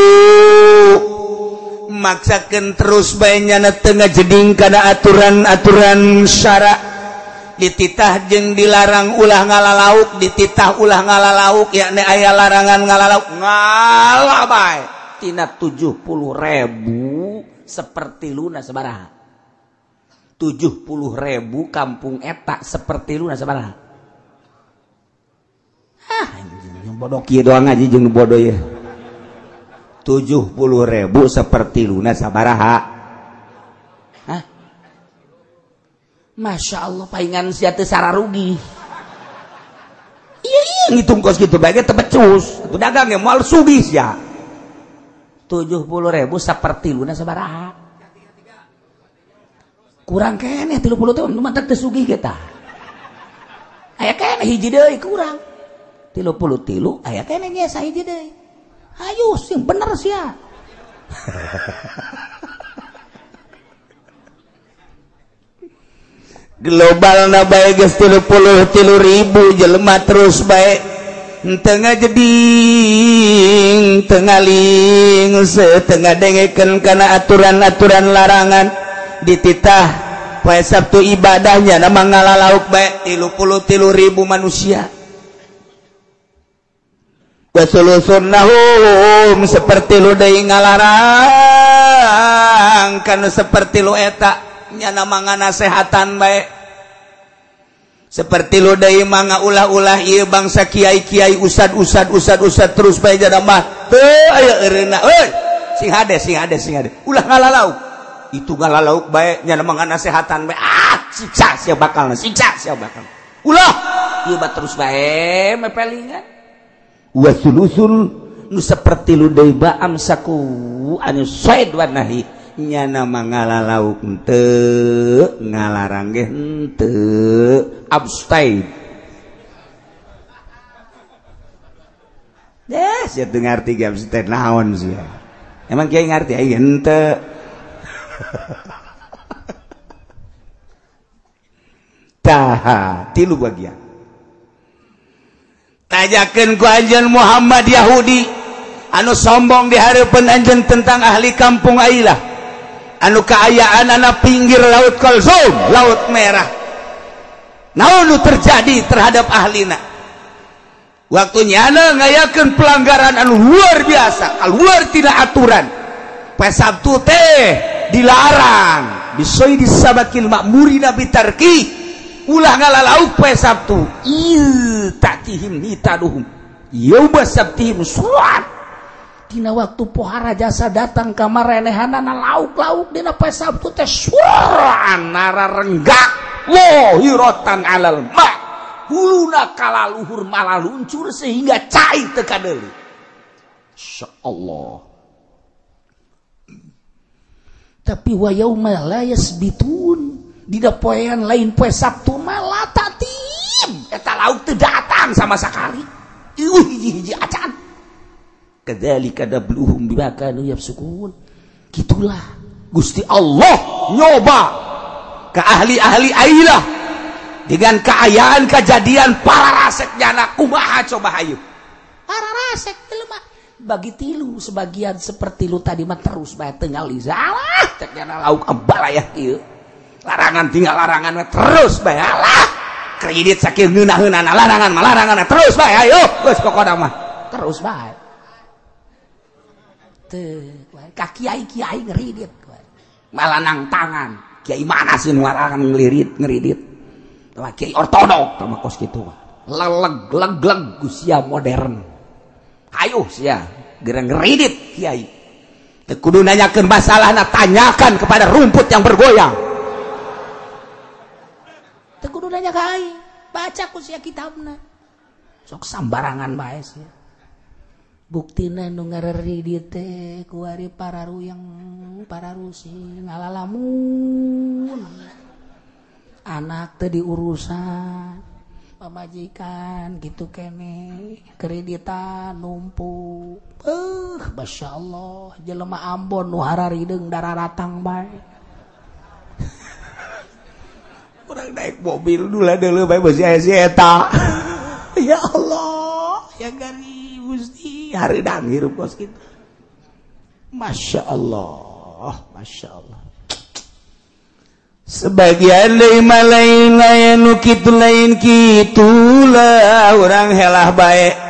maksakeun terus bae nyana teu ngajeding kana aturan-aturan syara dititah jeung dilarang ulah ngalalauk dititah ulah ngalalauk yakni aya larangan ngalalauk ngalah bae tina 70.000 seperti luna sabaraha 70.000 kampung eta seperti luna sabaraha. Ah anjing bodoh kieu doang ngaji jeung bodoh ye. 70.000 seperti luna sabaraha. Hah? Masya Allah paingan sia teu sararugi. Iya iya ngitung kos kitu bae ge teu becus. Atuh dagang ge moal sugih sia. 70.000 seperti luna sabaraha. Kurang keneh 30 teh nu mantak teu sugih kita. Aya keneh hiji deui kurang. 33 aya keneh nya sahiji deui. Ayo sing bener sia. Global na bae geus 33.000 jelema terus bae teu ngajeding, teu ngaling, teu ngadengekeun kana aturan-aturan larangan dititah poe Sabtu ibadahnya nama ngalalauk bae 33.000 manusia. Wasulusunnahum seperti lu deui ngalarang kana seperti lu eta nyana manganasehatan bae seperti lu deui manga ulah-ulah ieu bangsa kiai-kiai usad-usad usad-usad terus bae jada mah teu aya eureunna euy sing hade sing hade sing hade ulah ngalalauk itu ngalalauk bae nyana manganasehatan bae ah siksa sia bakalna siksa sia bakal ulah ieu mah terus bae mepelingan wasulusul nu seperti lu deui baam saku anu said wa nahi nyana mangalalauk henteu ngalarang ge henteu abstain deh sia teu ngarti ge abstain naon sia emang kiai ngarti ai henteu tah tilu bagian tajakeun ku anjeun Muhammad Yahudi anu sombong di hareupeun anjeun tentang ahli kampung Ailah anu kaayaanana pinggir laut Kalsum laut merah naon nu terjadi terhadap ahlina waktu nyana ngayakeun pelanggaran anu luar biasa keluar tidak aturan poe Sabtu teh dilarang bisoi disabakil makmurina bitarki ulah ngalalauk poe Sabtu il tatihim hitaduhum yauma sabtihim suat dina waktu pohara jasa datang ka marenehanana lauk-lauk dina poe Sabtu teh suran nararenggak lohiratan alal ma huluna kalaluhur malaluncur sehingga cai teu kadeuli. Insyaallah. Tapi wa yauma la yasbitun dina poean lain poe Sabtu malah tatim eta lauk teu datang sama sekali. Ieu hiji-hiji acan. Kadzalika dabluhum bima kanu yafsukun. Gitulah Gusti Allah nyoba ke ahli-ahli ailah dengan keayaan kejadian para rasek nyana kumaha coba hayu. Para rasek jelema bagi tilu sebagian seperti lu tadi mah terus bae teu ngalizalah cek nyana lauk ambalayah kieu. Larangan tinggal larangan terus bae alah kredit sakieu ngeunah-ngeunahna larangan mah larangan terus bae ayo geus pokona mah terus bae. Teu ka kiai-kiai ngeridit malanang tangan kiai mana sih nu larangan ngelirit ngeridit tah kiai ortodok tah mah kos kitu leleg leg-leg usia modern ayo sia gerang ngeridit kiai teu kudu nanyakeun masalahna tanyakan kepada rumput yang bergoyang teu kudu nanya ka aing baca ku sia kitabna sok sambarangan bae sia buktina nu ngareri teh kuari pararuyang pararusi ngalalamun anak teh diurusan pamajikan gitu kene kreditan numpuk masyaallah jelema Ambon nu hararideung dararatang bae. Urang naik mobil dulu deuleu bae beusi aya si eta. Ya Allah, ya gari Gusti, hareudang hirup kos kitu. Masya Allah, Masya Allah. Sebagian deui mah lain lain nu kitu lain kitulah urang helah bae.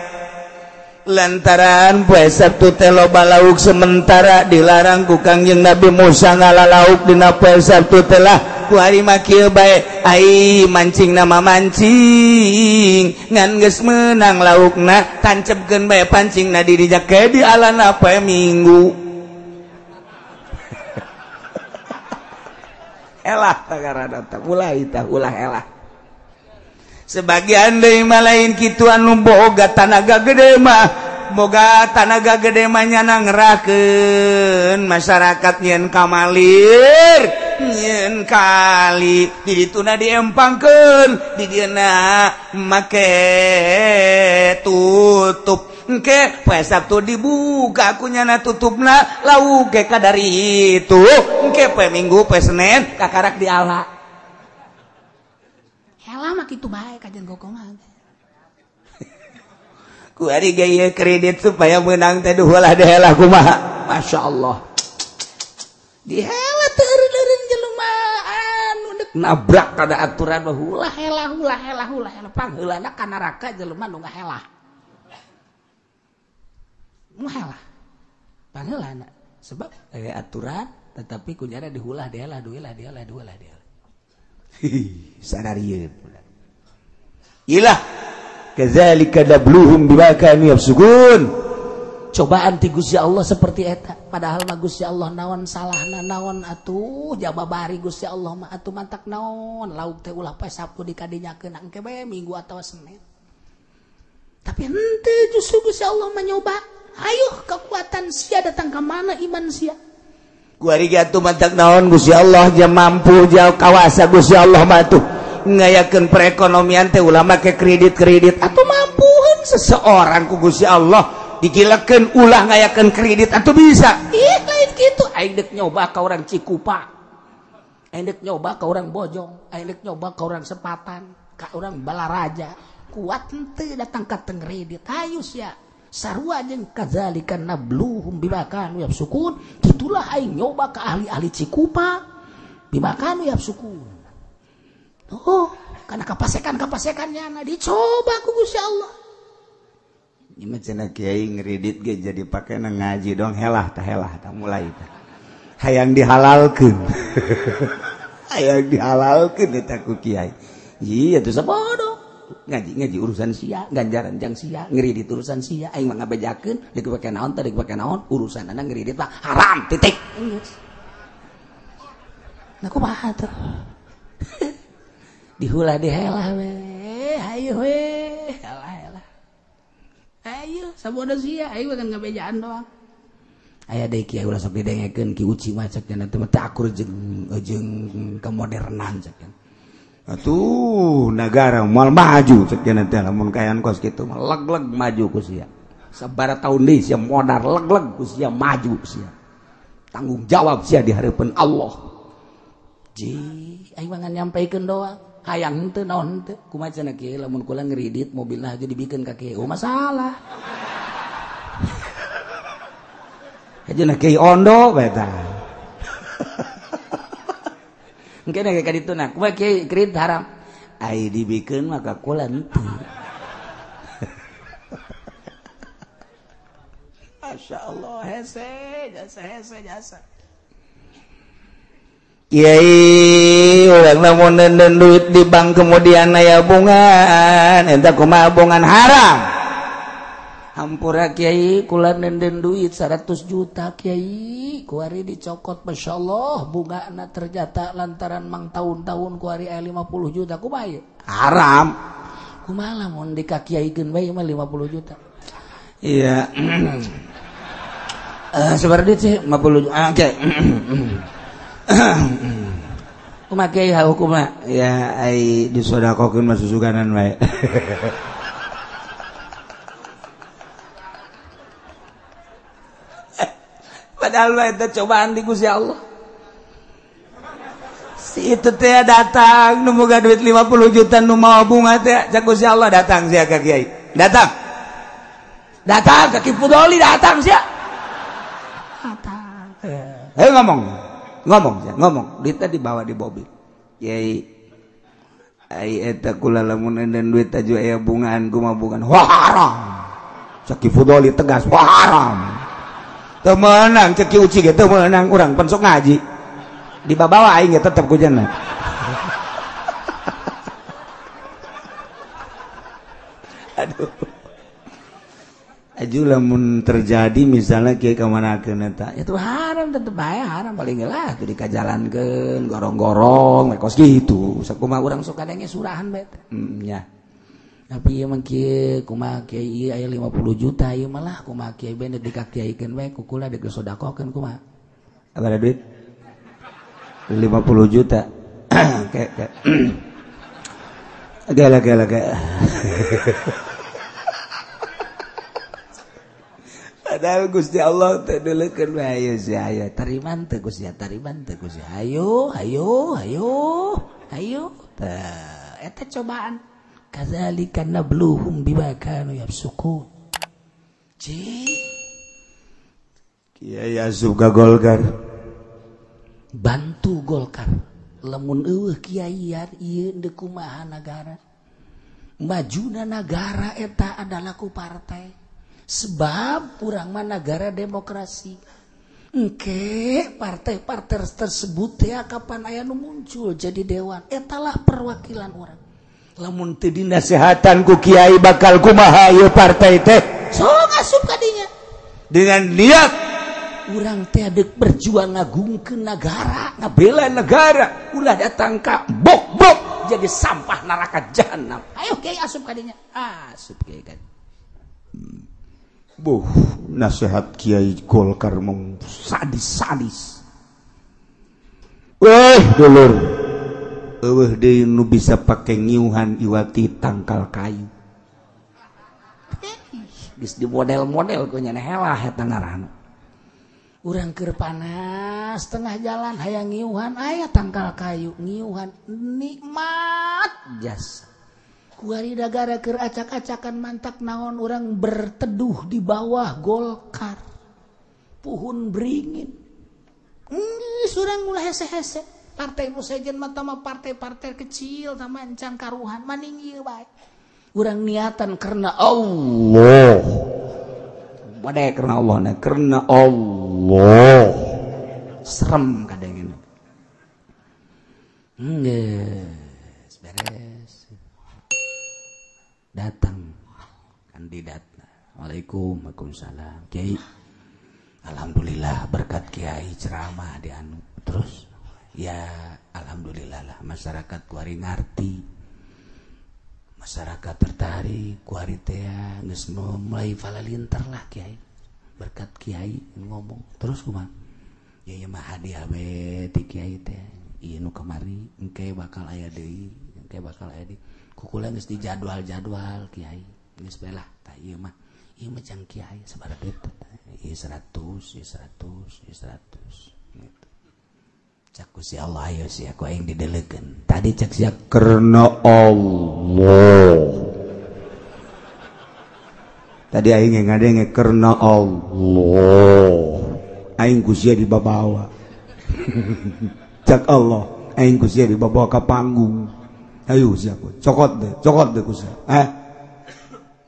Lantaran poe Sabtu teh loba lauk sementara dilarang ku Kangjeng Nabi Musa ngalalauk dina poe Sabtu teh lah ku hari mah kieu bae ai mancing nama mancing ngan geus meunang laukna tancepkeun bae pancingna di dijake di alana poe Minggu. Elah tagarana tah mulai tah ulah elah. Sebagian deui mah lain kitu anu boga tanaga gede mah boga tanaga gede mah nyana ngerahkeun masyarakat nyeun kamalir nyeun kali di dituna diempangkeun di dieuna make tutup engke poe Sabtu dibuka ku nyana tutupna lauk ge kadari itu engke poe Minggu poe Senin kakarak diala. Lama kitu bae kajian gokongan. Ku ari gaya kredit supaya menang teh duhulah dehelah kumaha. Masya Allah. Dihelah teu eureun-eureun jelema anu deuk nabrak kada aturan mah hulah helah hulah helah hulah helah pangheulana ka neraka jelema nu ngahelah. Nu helah. Pangheulana sebab aya aturan tetapi kunyana dihulah dehelah duhelah dehelah duhelah dehelah. Sanarieun. Ilah kadzalika dabluhum bima kanu yafsukun. Cobaan ti Gusti Allah seperti eta. Padahal mah Gusti Allah naon salahna naon atuh jababari Gusti Allah mah atuh mantak naon lauk teh ulah poe Sabtu dikadinyakeun engke bae Minggu atawa Senin. Tapi henteu justru Gusti Allah mah nyoba. Ayo kekuatan sia datang ke mana iman sia. Kuari atuh mantak naon Gusti Allah ja mampu jauh kawasa Gusti Allah mah atuh ngayakeun perekonomian teh ulah make kredit-kredit atuh mampueun seseorang ku Gusti Allah digilekeun ulah ngayakeun kredit atuh bisa. Ih lain kitu aing deuk nyoba ka urang Cikupa. Aing deuk nyoba ka urang Bojong, aing deuk nyoba ka urang Sepatan, ka urang Balaraja. Kuat henteu datang ka teng kredit. Hayu sia. Sarua jeung kadzalika nabluhum bima kanu yafsukun. Kitulah aing nyoba ka ahli-ahli Cikupa bima kanu yafsukun. Oh, karena kapasekan-kapasekannya nah dicoba ku Gusti Allah. Ieu mah cenah kiai ngredit ge jadi pake ngaji dong helah tah mulai tah. Hayang dihalalkeun. Hayang dihalalkeun eta ku kiai. Iya tuh sabodo. Ngaji-ngaji urusan sia, ganjaran jang sia, ngredit urusan sia, aing mah ngabejakeun deuk pake naon teh deuk pake naon, urusanana ngredit mah haram titik. Nah kumaha tuh? Dihulah dihelah we, hayu we, helah helah. Ayo sabodo sia, aing mah ngabejaan doang. Aya deui kiai ulah sok didengekeun Ki Uci mah cek nya teh teu akur jeung kemodernan cek nya. Atuh negara moal maju cek nya teh lamun kayan kos kitu mah leg-leg maju ku sia. Sabaraha tahun deui sia modar leg-leg ku sia maju sia. Tanggung jawab sia di hareupeun Allah. Ji, aing mah ngan nyampaikeun doang. Hayang henteu naon henteu. Kumaha cenah kieu lamun kula ngredit mobilna aja dibikeun ka kieu. Oh masalah. Ajeuna kieu ondo bae tah. Engke na ka ditu na. Kumaha kieu kredit haram. Ai dibikeun mah ka kula henteu. Masya Allah hese jasa hese jasa. Kiai urang lamun nenden duit di bank kemudian aya bungan eta kumaha bungan haram. Hampura kiai kula nenden duit 100 juta kiai kuari dicokot Masya Allah bungana ternyata lantaran mang tahun-tahun kuari aya 50 juta kumaha ieu? Haram. Kumaha lamun dikakiaikeun bae mah 50 juta. Iya. Sabar duit sih 50 juta. Oke. Kumaha kiai hukumna? Ya ai disodakokeun mah susuganan wae. Padahal mah eta cobaan di Gusti Allah. Si itu teh datang nu boga duit 50 juta nu mau bunga teh cak Gusti Allah datang sia ka kiai. Datang. Datang ka Ki Fudoli datang sia. Datang. Hei ngomong. Ngomong sia, ngomong. Duitnya dibawa di mobil. Kiai ai eta kula lamun enden duit aju aya bungaan kumaha bungaan. Wah haram. Cak Ki Fudoli tegas, wah haram. Teu meunang cek Ki Uci ge teu meunang urang pan sok ngaji. Di babawa aing ge tetep ku jana. Aduh. Aju lamun terjadi misalnya kiai ka manakeun eta, itu haram tetep bae haram paling lah tuh dikajalankeun gorong-gorong we kos kitu. Sakumaha urang sok kadenge surahan bae teh. Nya. Tapi ieu mah kieu kumaha kiai ieu aya 50 juta ieu malah kumaha kiai bae dikakiaikeun bae kukula disodakohkeun kumaha. Abada duit? 50 juta. Kayak gala. Padahal Gusti Allah teh deuleukeun bae ayo sia ayo tariman teh Gusti tariman teh Gusti ayo ayo ayo ayo teh eta cobaan kadzalika nabluhum bima kanu yafsukun. Ci Kiai asup ka Golkar bantu Golkar lamun eueuh kiai ieu deuk kumaha nagara majuna nagara eta adalah ku partai sebab urang mah nagara demokrasi engke partai-partai tersebut ya kapan aya nu muncul jadi dewan etalah perwakilan urang lamun teu dinasehatan ku kiai bakal kumaha ieu partai teh sok asup ka dinya dengan niat urang teh deuk berjuang ngagungkeun nagara ngabela negara ulah datang ka bok-bok jadi sampah neraka jahanam ayo kiai asup ka dinya asup kiai kan. Buh, nasihat kiai Golkar mong sadis-sadis. Weh, dulur. Eueuh deui nu bisa pake ngiuhan iwati tangkal kayu. Geus di model-model ku nya helah eta ngaranna. Urang keur panas tengah jalan hayang ngiuhan aya tangkal kayu ngiuhan nikmat jasa. Kuari dagara keur acak-acakan mantak naon orang berteduh di bawah Golkar. Puhun beringin. Geus urang ulah hese-hese. Partai nu sejen mah mah partai-partai kecil sama encan karuhan maning ieu bae. Urang niatan karena Allah. Bade karena Allah na karena Allah. Serem kadang ini. Geus beres. Datang kandidat. Waalaikum waalaikumsalam. Kiai. Alhamdulillah berkat kiai ceramah di anu. Terus ya alhamdulillah lah masyarakat kuari ngarti. Masyarakat tertarik kuari teh geus mulai falalinter lah kiai. Berkat kiai ngomong. Terus kumaha? Ya ieu mah hadiah we ti kiai teh. Ieu nu kamari engke bakal aya deui, engke bakal aya deui. Kukulan geus dijadwal-jadwal kiai geus bae lah tah ieu mah jang kiai sabaraha duit ieu 100 ieu 100 ieu 100 gitu. Cak ku si Allah ayo sia ku aing didelekeun tadi cak sia karena Allah tadi aing ngadenge karena Allah aing ku sia dibabawa cak Allah aing ku sia dibabawa ka panggung. Ayo siapa? Cokot deh kusa.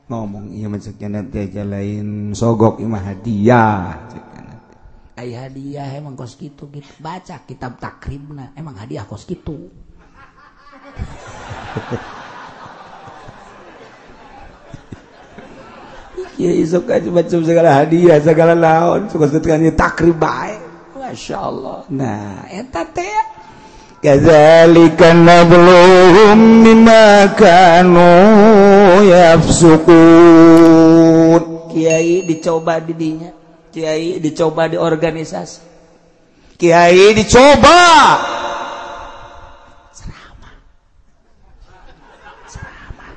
Ngomong iya macam nanti aja lain sogok imah hadiah. Ai hadiah emang kos gitu gitu. Baca kitab takribna emang hadiah kos gitu. Ya isok aja macam segala hadiah segala naon suka suka takrib bae. Masya Allah. Nah, eta teh. Kadzalika nabluhum bima kanu yafsukun. Kiai dicoba di dinya, kiai dicoba di organisasi, kiai dicoba ceramah, ceramah,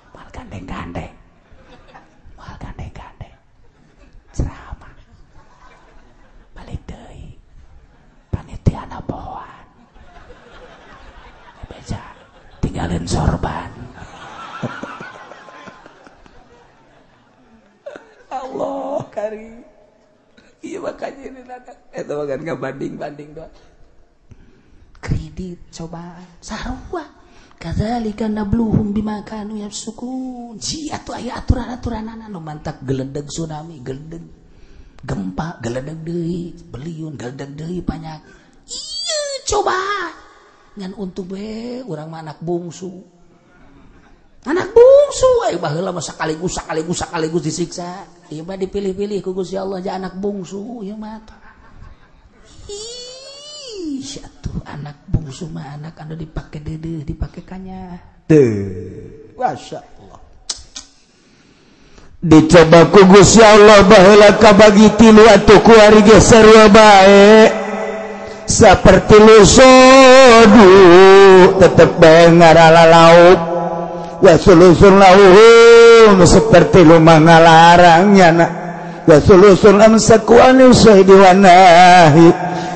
mal gandeng-gandeng, mal gandeng-gandeng, ceramah, balik deui. Panitia na bohong. Beja tinggalin sorban. Allah kari. Iya makanya ini eta mah kan ngabanding-banding doang. Kredit cobaan sarua. Kadzalika nabluhum bima kanu yafsukun. Si atuh aya aturan-aturanana nu mantak geledeg tsunami, geledeg gempa, geledeg deui, beliun, geledeg deui panyakit. Iya cobaan. Ngan untung we urang mah anak bungsu. Anak bungsu eh baheula mah sekaligus disiksa. Ieu mah dipilih-pilih ku Gusti Allah ja anak bungsu ieu mah. Ih, atuh anak bungsu mah anak anu dipake deudeuh, dipake kanya. Teu. Masyaallah. Dicoba ku Gusti Allah baheula kabagi tilu atuh ku ari ge sarua bae. Saperti lusodu tetep bae ngaralalauk. Wa sulusun lahum seperti lumah ngalarangnya nak. Wa sulusun amsaku anil saidi wan nahi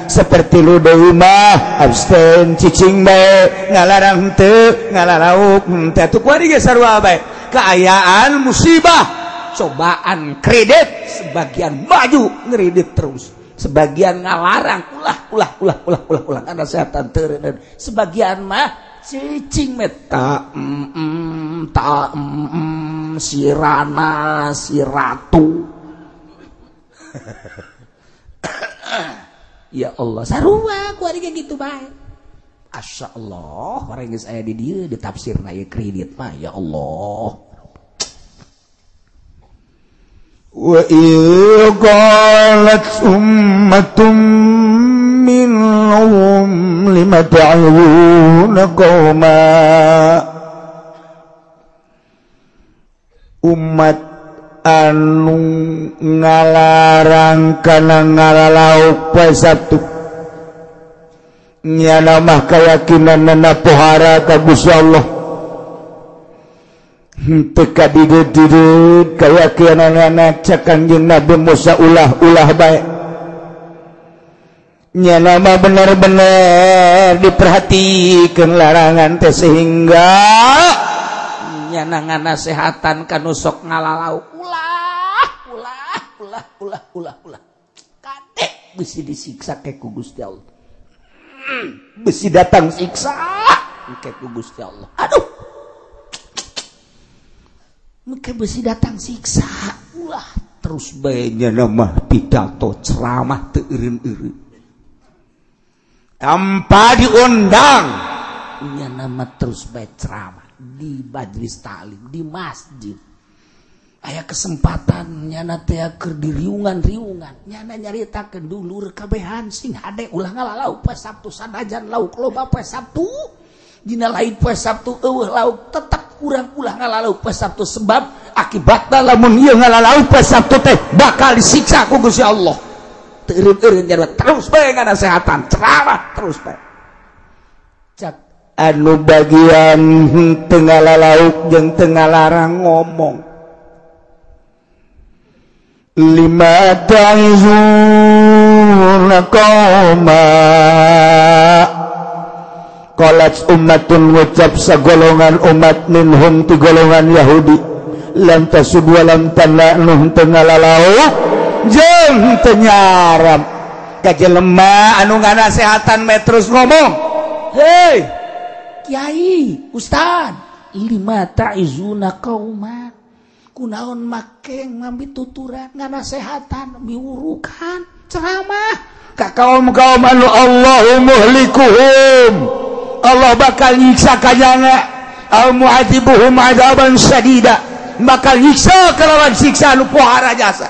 seperti lu deui mah abstain cicing bae ngalarang teu ngalalauk teu atuh kuari ge sarua bae. Kaayaan musibah cobaan kredit sebagian maju ngredit terus, sebagian ngalarang ulah ulah ulah ulah ulah ulah kana setan teu, sebagian mah cicing meta ta si Rana si Ratu. Ya Allah sarua ku ari gitu bae. Asya Allah orang geus aya di dieu ditafsirna ieu kredit mah ya Allah. Wa idh qalat ummatum minhum lima ta'izuna qauma. Umat anu ngalarang kana ngalalauk poe Sabtu nyana mah kayakinanna pohara ka Gusti Allah henteu kadidud-didud kayakinanna cek Kanjeng Nabi Musa ulah-ulah bae. Nyana mah bener-bener diperhatikan larangan teh sehingga nyana nganasehatan kanu sok ngalalau ulah ulah ulah ulah ulah ulah kadek bisi disiksa ke ku Gusti Allah, bisi datang siksa ke ku Gusti Allah. Aduh meke bisi datang siksa ulah terus bae nyana mah pidato ceramah teu eureun-eureun tanpa diundang nyana mah terus bae ceramah di majelis taklim di masjid. Aya kesempatan nyana teh keur di riungan-riungan nyana nyaritakeun dulur kabehan sing hade ulah ngalalau poe Sabtu sanajan lauk loba poe Sabtu dina lain poe Sabtu eueuh lauk tetep urang ulah ngalalau poe Sabtu sebab akibatna lamun ieu ngalalau poe Sabtu teh bakal disiksa ku Gusti Allah. Teu eureun-eureun jarwa terus bae nganasehatan ceramah terus bae. Cak anu bagian teu ngalalauk jeung teu ngalarang ngomong lima ta'izuna qauma qalat ummatun ngucap sagolongan umat minhum ti golongan Yahudi lam tasud wa lam tana'nuh teu ngalalauk jeung teu nyaram ka jelema anu nganasehatan me terus ngomong hei kiai ustad lima ta'izuna qauma kunaon make ngambil tuturan nganasehatan miwurukan ceramah ka kaum-kaum anu Allahu muhlikuhum Allah bakal nyiksa kanyana au mu'adzibuhum adzaban sadida bakal nyiksa kalawan siksa anu pohara jasa.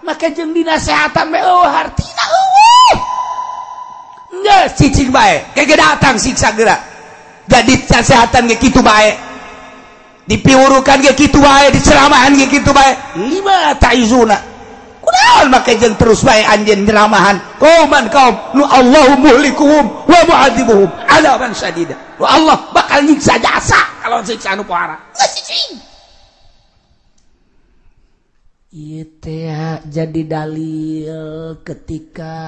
Make jeung dinasehatan we eueuh hartina eueuh geus cicing bae kege datang siksa geura. Jadi nasehatan ge kitu bae, dipiwurukan ge kitu bae, diceramahan ge kitu bae. Lima ta'izuna kunaon make jeung terus bae anjeun nyeramahan kauman kaum nu Allahu muhlikuhum wa mu'adzibuhum adzaban sadida. Wa Allah bakal nyiksa jasa kalau siksa anu pohara geus cicing. Ieu teh jadi dalil ketika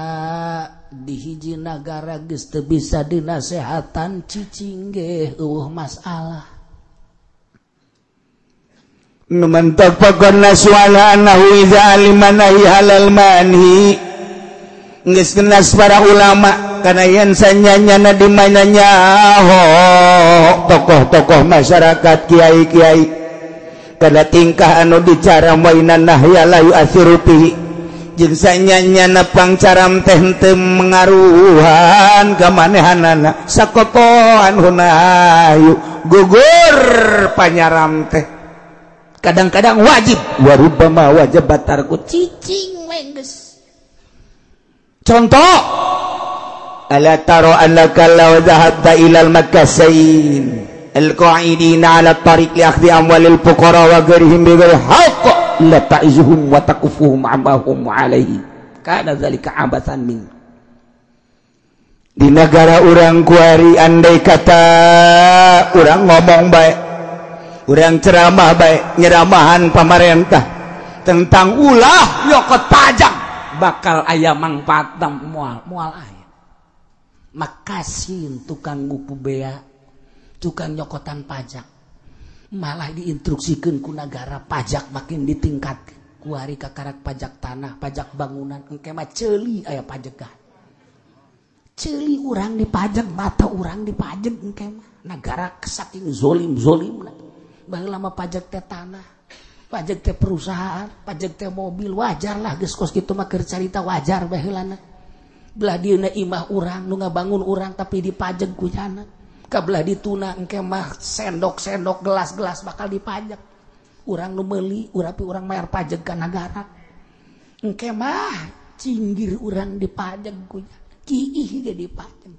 Di hiji nagara geus teu bisa dinasehatan cicing ge eueuh masalah. Nu mantapakon nasuala annahu idza alima nahi halal manhi geus kenas para ulama kana yen sanyanyana di mana nyaho tokoh-tokoh masyarakat kiai-kiai kana tingkah anu dicara mainan nahya la yu'athiru fihi jeung sanyanyana pangcaram teh henteu mengaruhan ka manehanana sakotoan hunayu gugur panyaram teh kadang-kadang wajib warubama wajib batarku cicing we geus. Contoh ala taro annaka law dhahabta ilal makkasain alqa'idina ala tariq li akhdhi amwalil fuqara wa ghairihim bighairi haqq la ta'izuhum wa taqufuhum amahum alaihi kana zalika abathan min. Di negara urang kuari andai kata urang ngomong baik, urang ceramah baik, nyeramahan pamarentah tentang ulah nyokot pajak bakal aya mangfaatna moal moal aya. Makasin tukang ngupu bea, tukang nyokotan pajak malah diinstruksikeun ku nagara pajak makin ditingkatkeun. Kuari kakarak pajak tanah, pajak bangunan, engke mah ceuli aya pajegan. Ceuli urang dipajak, mata urang dipajak engke mah. Nagara saking zolim-zolimna. Baheula mah pajak teh tanah, pajak teh perusahaan, pajak teh mobil, wajar lah geus kos kitu mah keur carita wajar baheulana. Belah dieuna imah urang nu ngabangun urang tapi dipajak ku nyana. Kabelah dituna engke mah sendok-sendok gelas-gelas bakal dipajak. Urang nu meuli, urapi urang bayar pajak ka nagara. Engke mah cinggir urang dipajak ku nyana. Kiih ge dipajak.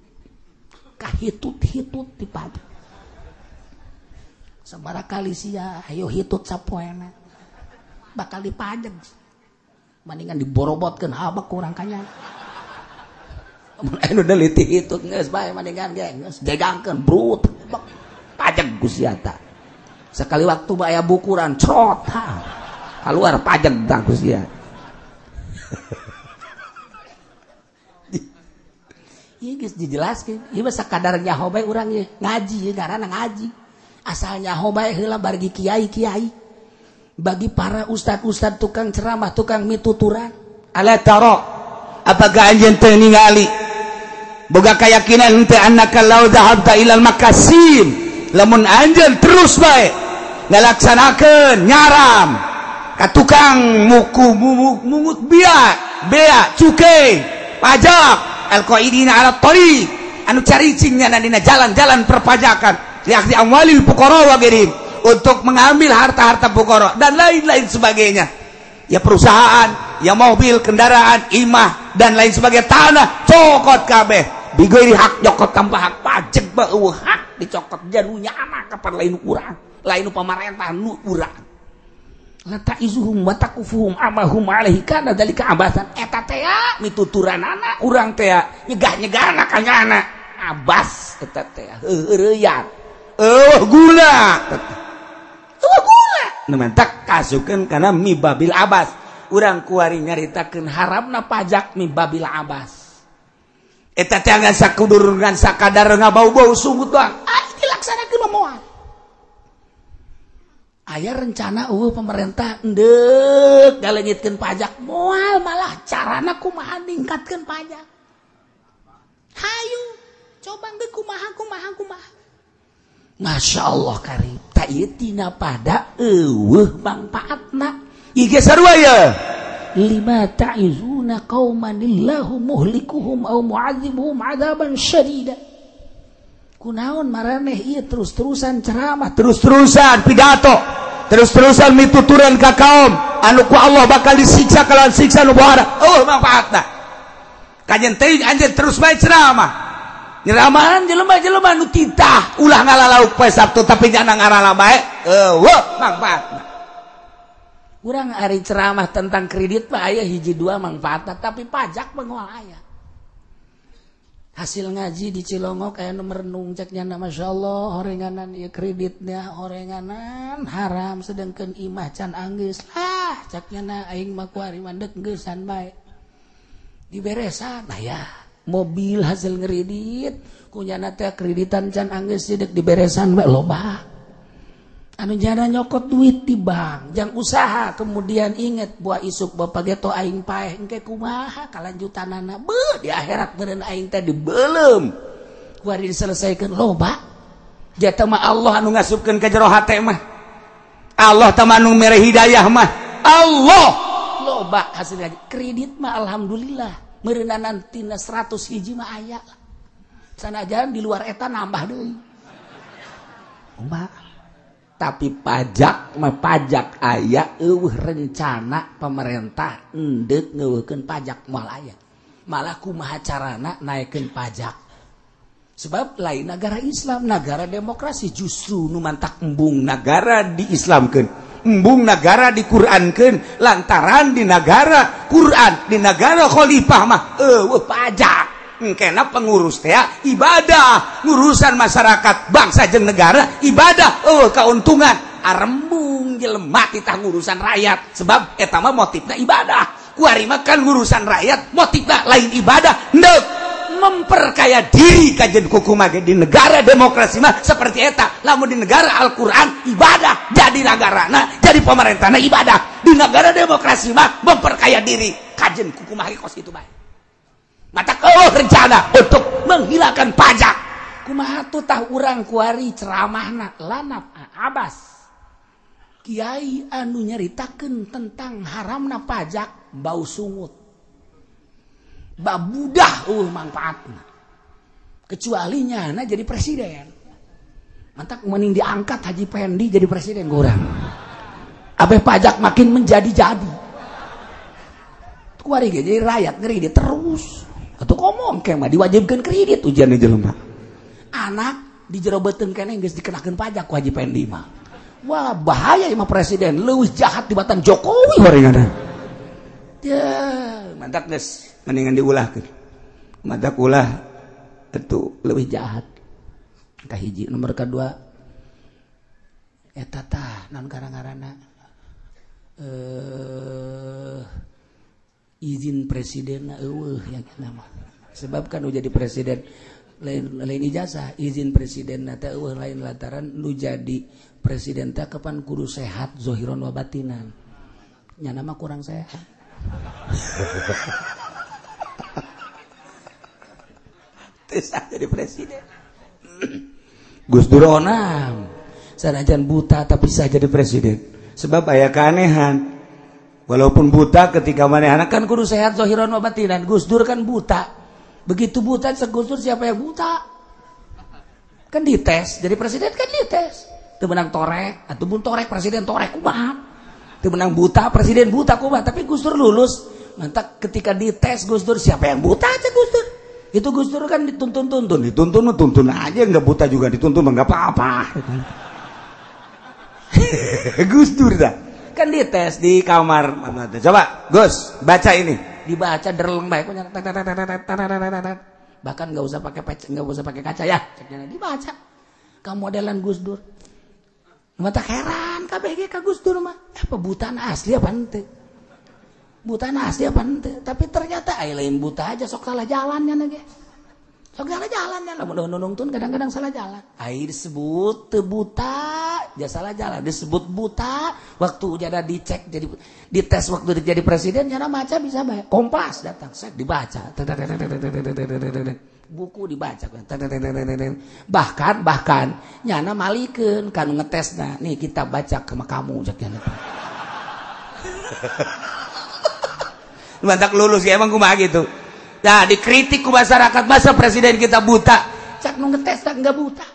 Kahitut-hitut dipajak. Sabaraha kali sia ayo hitut sapoena bakal dipajak. Mendingan diborobotkeun habak ku urang kanya. Mun anu neliti hitut geus bae mendingan ge geus jegangkeun brut pajak ku sia ta. Sekali waktu aya bukuran crot ha keluar pajak tah ku sia. Ieu geus dijelaskeun ieu mah sakadar nyaho bae urang ieu ngaji ieu ngaranna ngaji. Asal nyaho bae heula bagi kiai-kiai, bagi para ustad-ustad tukang ceramah, tukang mituturan. Ala tara apakah anjeun teu ningali boga keyakinan teu annaka law dhahabta ilal makasim lamun anjeun terus bae ngalaksanakeun nyaram ka tukang muku mungut bea bea cukai pajak alqaidina ala tariq anu caricingnya dina jalan-jalan perpajakan liakti amwalil fuqara wa ghairihim untuk mengambil harta-harta fuqara dan lain-lain sebagainya. Ya perusahaan, ya mobil, kendaraan, imah dan lain sebagainya, tanah cokot kabeh bighairi hak, nyokot tanpa hak, pajak beueuh hak dicokot janunya anak kapan lain urang, lain pamarentah nu urang. La ta'izuhum wa taqufuhum amahum alaihi kana dzalika abasan. Eta teh mituturanana urang teh nyegah-nyegahna ka nyana abas eta teh heureuyang. Eueuh gula. Eueuh gula. Nu mentak kasukeun kana mibabil abas. Urang kuari nyaritakeun haramna pajak mibabil abas. Eta teh ngan sakudur ngan sakadar ngabau-bau sungut doang. Ah dilaksanakeun mah moal. Aya rencana eueuh pemerintah endeuk ngaleungitkeun pajak moal, malah carana kumaha ningkatkeun pajak. Hayu coba geus kumaha kumaha kumaha. Masya Allah karim, tak ieu tina pada eueuh mangpaatna. Ieu ge sarua ye. Lima ta'izuna qauman illahu muhlikuhum aw mu'adzibuhum adzaban syadida. Kunaon maraneh ieu terus-terusan ceramah, terus-terusan pidato, terus-terusan mituturan ka kaum anu ku Allah bakal disiksa kalawan siksa nu bohara. Eueuh mangpaatna. Kajen teuing anjeun terus bae ceramah. Nyeramahan jelema-jelema nu titah ulah ngalalauk poe Sabtu tapi nyana ngarala bae eueuh mangfaatna. Urang ari ceramah tentang kredit mah aya hiji dua mangfaatna, tapi pajak mah moal aya. Hasil ngaji di Cilongok aya nu merenung cek nyana masyaallah horenganan ieu kreditnya horenganan haram sedangkeun imah can anggeus lah cek nyana aing mah kuari mandek geusan bae. Diberesan nah ya. Mobil hasil ngeridit, kunyana teh kreditan can anggeus sideuk diberesan we loba. Anu jana nyokot duit di bank, jang usaha kemudian inget buah isuk bapak geto aing paeh engke kumaha kalanjutanana. Beuh di akhirat meureun aing teh dibeuleum. Kuari diselesaikan loba. Jata mah Allah anu ngasupkeun ka jero hate mah. Allah teh anu mere hidayah mah. Allah loba hasil gaji. Kredit mah alhamdulillah. Meureunan tina 100 hiji mah aya lah. Sanajan di luar eta nambah deui. Kumaha? Tapi pajak mah pajak aya eueuh rencana pemerintah endeuk ngeueuhkeun pajak moal aya. Malah kumaha carana naekeun pajak. Sebab lain negara Islam, negara demokrasi justru nu mantak embung negara diislamkeun, embung negara diqurankeun, lantaran di negara Quran, di negara khalifah mah eueuh pajak. Engkena pengurus teh ibadah, ngurusan masyarakat, bangsa jeung negara ibadah, eueuh kauntungan. Arembung jelema titah ngurusan rakyat, sebab eta mah motifna ibadah. Kuari mah kan ngurusan rakyat, motifna lain ibadah, endek memperkaya diri kajen kuku mage di negara demokrasi mah seperti eta. Lamun di negara Al-Quran ibadah, jadi negarana, jadi pemerintahna ibadah. Di negara demokrasi mah memperkaya diri kajen kuku mage kos itu bae. Mata keueuh rencana untuk menghilangkan pajak. Kumaha tuh tah urang kuari ceramahna lanap Abbas. Kiai anu nyaritakeun tentang haramna pajak bau sungut. Babudah manfaatna. Kecuali nyana jadi presiden. Mantak mending diangkat Haji Pendi jadi presiden kurang. Abeh pajak makin menjadi-jadi. Kuari ge jadi rakyat ngeri dia terus. Atuh ngomong ke mah diwajibkeun kredit ujian di jelema. Anak di jero beuteung keneh geus dikenakeun pajak ku Haji Pendi mah. Wah bahaya mah presiden leuwih jahat dibatan Jokowi horengan. Ya, mantak geus mendingan diulahkeun. Mantak ulah itu leuwih jahat. Kahiji nomor kedua eta tah naon ngaranna izin presiden eueuh yang nama. Sebab kan nu jadi presiden lain ijazah, izin presiden teh eueuh lain lantaran nu jadi presiden teh kapan kudu sehat zohiron wa batinan. Nyana mah kurang sehat. Teu sah jadi presiden. Gus Dur onam sanajan buta tapi sah jadi presiden. Sebab aya keanehan. Walaupun buta ketika manehna kan kudu sehat zohiron wa batinan. Gus Dur kan buta. Begitu buta Gus Dur siapa yang buta? Kan dites, jadi presiden kan dites. Teu menang torek, ataupun torek presiden torek kumaha. Teu menang buta, presiden buta kumaha, tapi Gus Dur lulus. Mantak ketika dites Gus Dur siapa yang buta aja Gus Dur. Itu Gus Dur kan dituntun-tuntun, dituntun-tuntun aja enggak buta juga dituntun enggak apa-apa. Gus Dur dah. Kan dites di kamar. Coba Gus, baca ini. Dibaca derleng bae bahkan enggak usah pakai pecah, enggak usah pakai kaca ya. Dibaca. Kamodelan Gus Dur. Mata heran kabeh ge ka Gus Dur mah. Apa butaan asli apa henteu? Butaan asli apa henteu? Tapi ternyata ai lain buta aja sok salah jalannya ge. Sok salah jalannya lamun nungtun kadang-kadang salah jalan. Ai disebut teu buta, ja salah jalan disebut buta waktu jada dicek jadi dites waktu jadi presiden nyana maca bisa bae. Kompas datang sek dibaca. Buku dibaca. Bahkan nyana malikeun kan ngetesna. Nih kita baca ke kamu cek nyana. Mantak lulus ya emang kumaha gitu. Nah, dikritik ku masyarakat masa presiden kita buta. Cak nu ngetes tak enggak buta.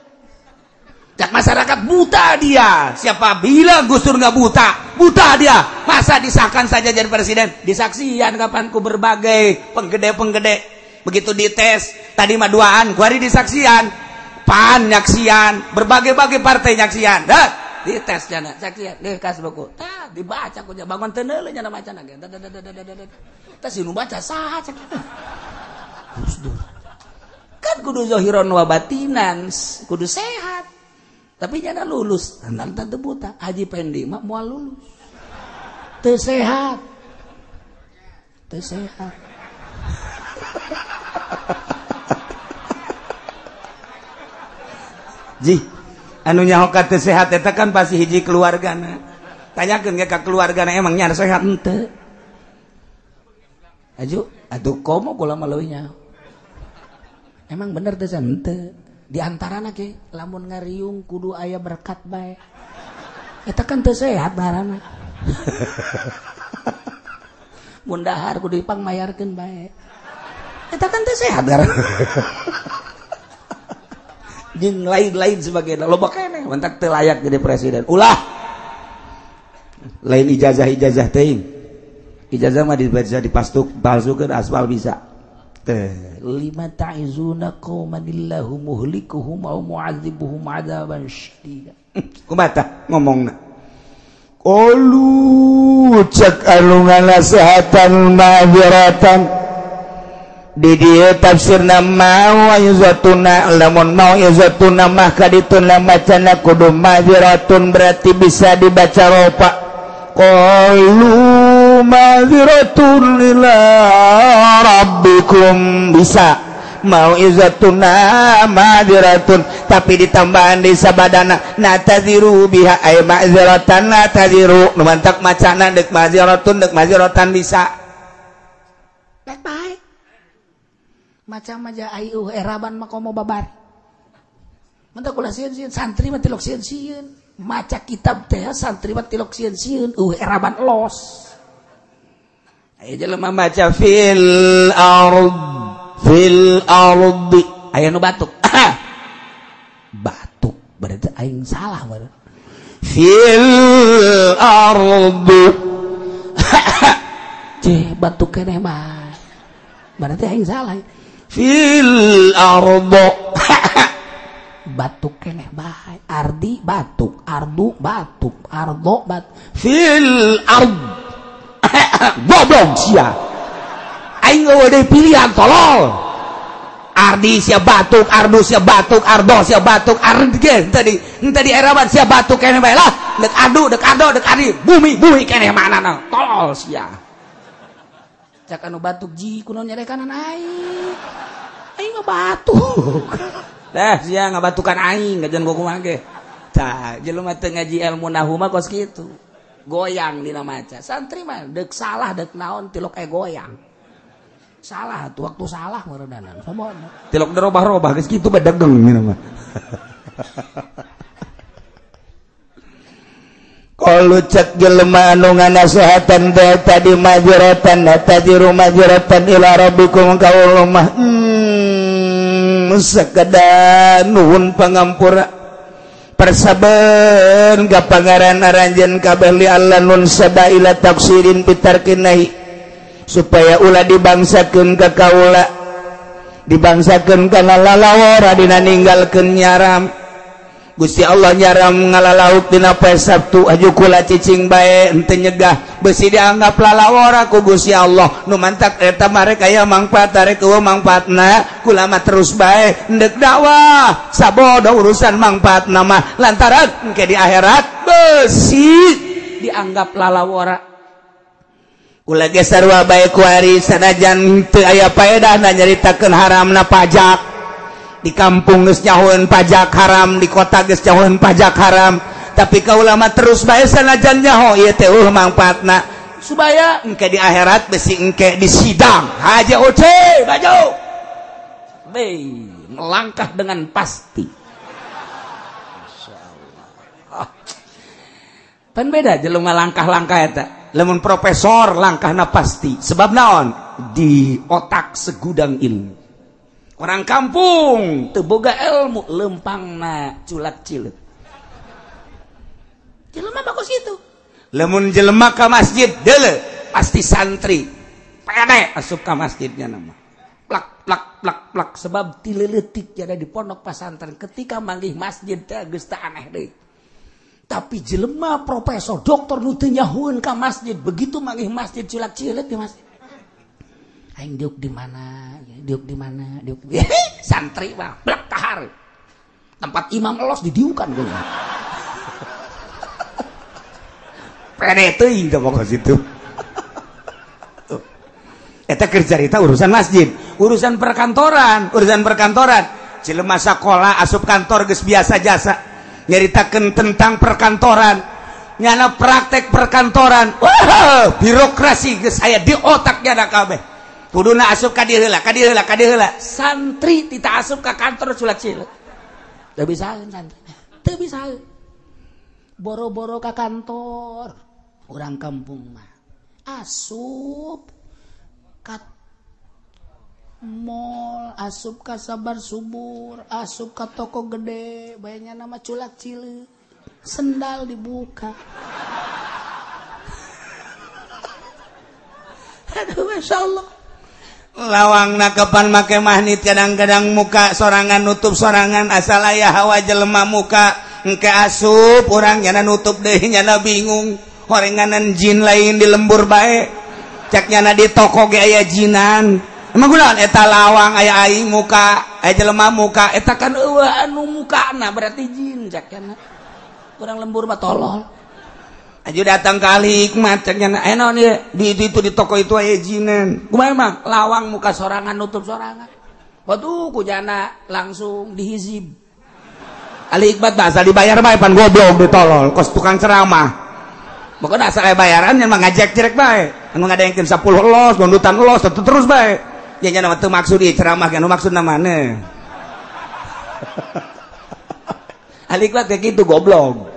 Cak masyarakat buta dia. Siapa bilang Gus Dur enggak buta? Buta dia. Masa disahkan saja jadi presiden? Disaksian kapan ku berbagai penggede-penggede. Begitu dites, tadi mah duaan, kuari disaksian. PAN nyaksian, berbagai-bagai partai nyaksian. Dah, dites jana, saksian, deh kas buku. Tah, dibaca ku bangun teu neuleuh nyana macana ge. Tah si nu baca saha cek. Gus Dur. Kan kudu zohiron wa batinan, kudu sehat. Tapi nyana lulus, lantaran teu buta. Haji Pendi mah moal lulus. Teu sehat. Teu sehat. Ji anu nyaho ka teu sehat eta kan pasti hiji keluargana. Tanyakeun ge ka keluargana emang nya sehat henteu. Aju atuh komo kula mah leuwih nyaho. Emang bener teh henteu. Di antarana ge lamun ngariung kudu aya berkat bae. Eta kan teu sehat ngaranna. Mun dahar kudu dipangmayarkeun bae. Eta kan teu sehat ngaranna. Jeung lain-lain sebagainya loba keneh mentak teu layak jadi presiden. Ulah lain ijazah-ijazah teuing. Ijazah mah dibaca dipastuk palsukeun aspal bisa. Teh lima ta'izuna qauman illahu muhlikuhum aw mu'adzibuhum 'adzaban syadida. Kumaha tah ngomongna? Qalu cek anu nganasehatan ma'dziratan. Di dieu tafsirna mau izatuna lamun mau izatuna mah kadituna macana kudu ma'dziratun berarti bisa dibaca ropa. Qalu ma'dziratun ila rabbikum bisa mau izatuna ma'dziratun tapi ditambahan di sabadana nataziru biha ay ma'dziratan nataziru nu mantak macana deuk ma'dziratun deuk ma'dziratan bisa. Baik bae. Macam aja ayu eraban mah komo babar. Mentak ulah sieun-sieun santri mah tilok sieun-sieun. Maca kitab teh santri mah tilok sieun-sieun eraban los. Aya jelema maca fil ard fil ardi aya nu batuk. Batuk berarti aing salah meureun. Fil ardi ceh batuk keneh mah. Berarti aing salah. Fil ardo batuk keneh bae. Ardi batuk, ardu batuk, ardo bat fil ard goblok sia. Aing eueuh deui pilihan tolol. Ardi sia batuk, ardu sia batuk, ardo sia batuk, ard ge tadi henteu di eraban sia batuk keneh bae lah. Deuk adu, deuk ado, deuk adi, bumi bumi keneh manana tolol sia. Cak anu batuk ji kunaon nyerekanan aing. Aing mah batuk. Dah sia ngabatukan aing ngajan kumaha ge. Tah jelema teu ngaji ilmu nahwu mah kos kitu. Goyang dina maca. Santri mah deuk salah deuk naon tilok goyang. Salah tuh waktu salah meureunana. Sombong. Tilok dirobah-robah geus kitu badegeng ieu mah. Kalau cek jelema anu nganasehatan teh tadi ma'dziratan tadiru ma'dziratan ila rabbikum kaulumah sakada nuhun pangampura persaben ka pangaran aranjeun kabeh li Allah nun saba ila taksirin pitarkinahi supaya ulah dibangsakeun ka kaula dibangsakeun kana lalawara dina ninggalkeun nyaram. Gusti Allah nyaram ngalalauk dina poe Sabtu aju kula cicing bae henteu nyegah besi dianggap lalawara ku Gusti Allah nu mantak eta marek aya mangfaat arek eueuh mangfaatna kula mah terus bae endek dakwah sabodo urusan mangfaatna mah lantaran engke di akhirat besi dianggap lalawara. Kula ge sarua bae kuari sanajan teu aya paedahna nyaritakeun haramna pajak. Di kampung geus nyahoeun pajak haram, di kota geus nyahoeun pajak haram, tapi kaula mah terus bae sanajan nyaho ieu teh eueuh mangfaatna supaya engke di akhirat besi engke di sidang haja oce baju be melangkah dengan pasti. Masyaallah. Pan beda jelema langkah-langkah eta. Lamun profesor langkahna pasti sebab naon di otak segudang ilmu. Orang kampung teu boga ilmu lempangna culak cileut. Jelema bagus itu. Lamun jelema ka masjid deuleu pasti santri. Pede asup ka masjidnya nama. Plak plak plak plak sebab ti leutik jadi di pondok pesantren ketika manggih masjid teh geus teu aneh deui. Tapi jelema profesor doktor nu teu nyahueun ka masjid begitu manggih masjid culak cileut di masjid. Aing diuk di mana, diuk di mana, diuk. Santri mah blak kahar. Tempat imam elos didiukan gua. Pede teuing teh pokok situ. Eta keur carita urusan masjid, Urusan perkantoran, urusan perkantoran. Jelema sakola asup kantor geus biasa jasa. Nyaritakeun tentang perkantoran. Nyana praktek perkantoran. Wah, birokrasi geus aya di otak nyana kabeh. Kuduna asup ka dieu heula, ka dieu heula, ka dieu heula. Santri tita asup ka kantor sulak cileuk. Teu bisa santri. Teu bisa. Boro-boro ka kantor. Urang kampung mah asup ka mall, asup ka Sabar Subur, asup ka toko gede, bayangnya nama culak cileuk, sendal dibuka. Aduh, Masya Allah. Lawang kapan make magnit kadang-kadang muka sorangan nutup sorangan asal aya hawa jelema muka engke asup urang nyana nutup deui nyana bingung horenganan jin lain di lembur bae cek nyana di toko ge aya jinan emang kunaon eta lawang aya aing muka aya jelema muka eta kan eueuh anu mukana berarti jin cek nyana urang lembur mah tolol. Aju datang kali hikmat cek nyana aya naon ieu di itu di toko itu aya jinan kumaha emang lawang muka sorangan nutup sorangan waduh ku nyana langsung dihizib. Ali hikmat bahasa dibayar bae pan goblok ditolol kos tukang ceramah. Pokoknya asal aya bayaran nya mah ngajek jerek bae anu ngadengkeun 10 los gondutan los terus bae nya nya mah teu maksud ieu ceramah anu maksudna mana. Ali hikmat kayak gitu goblok.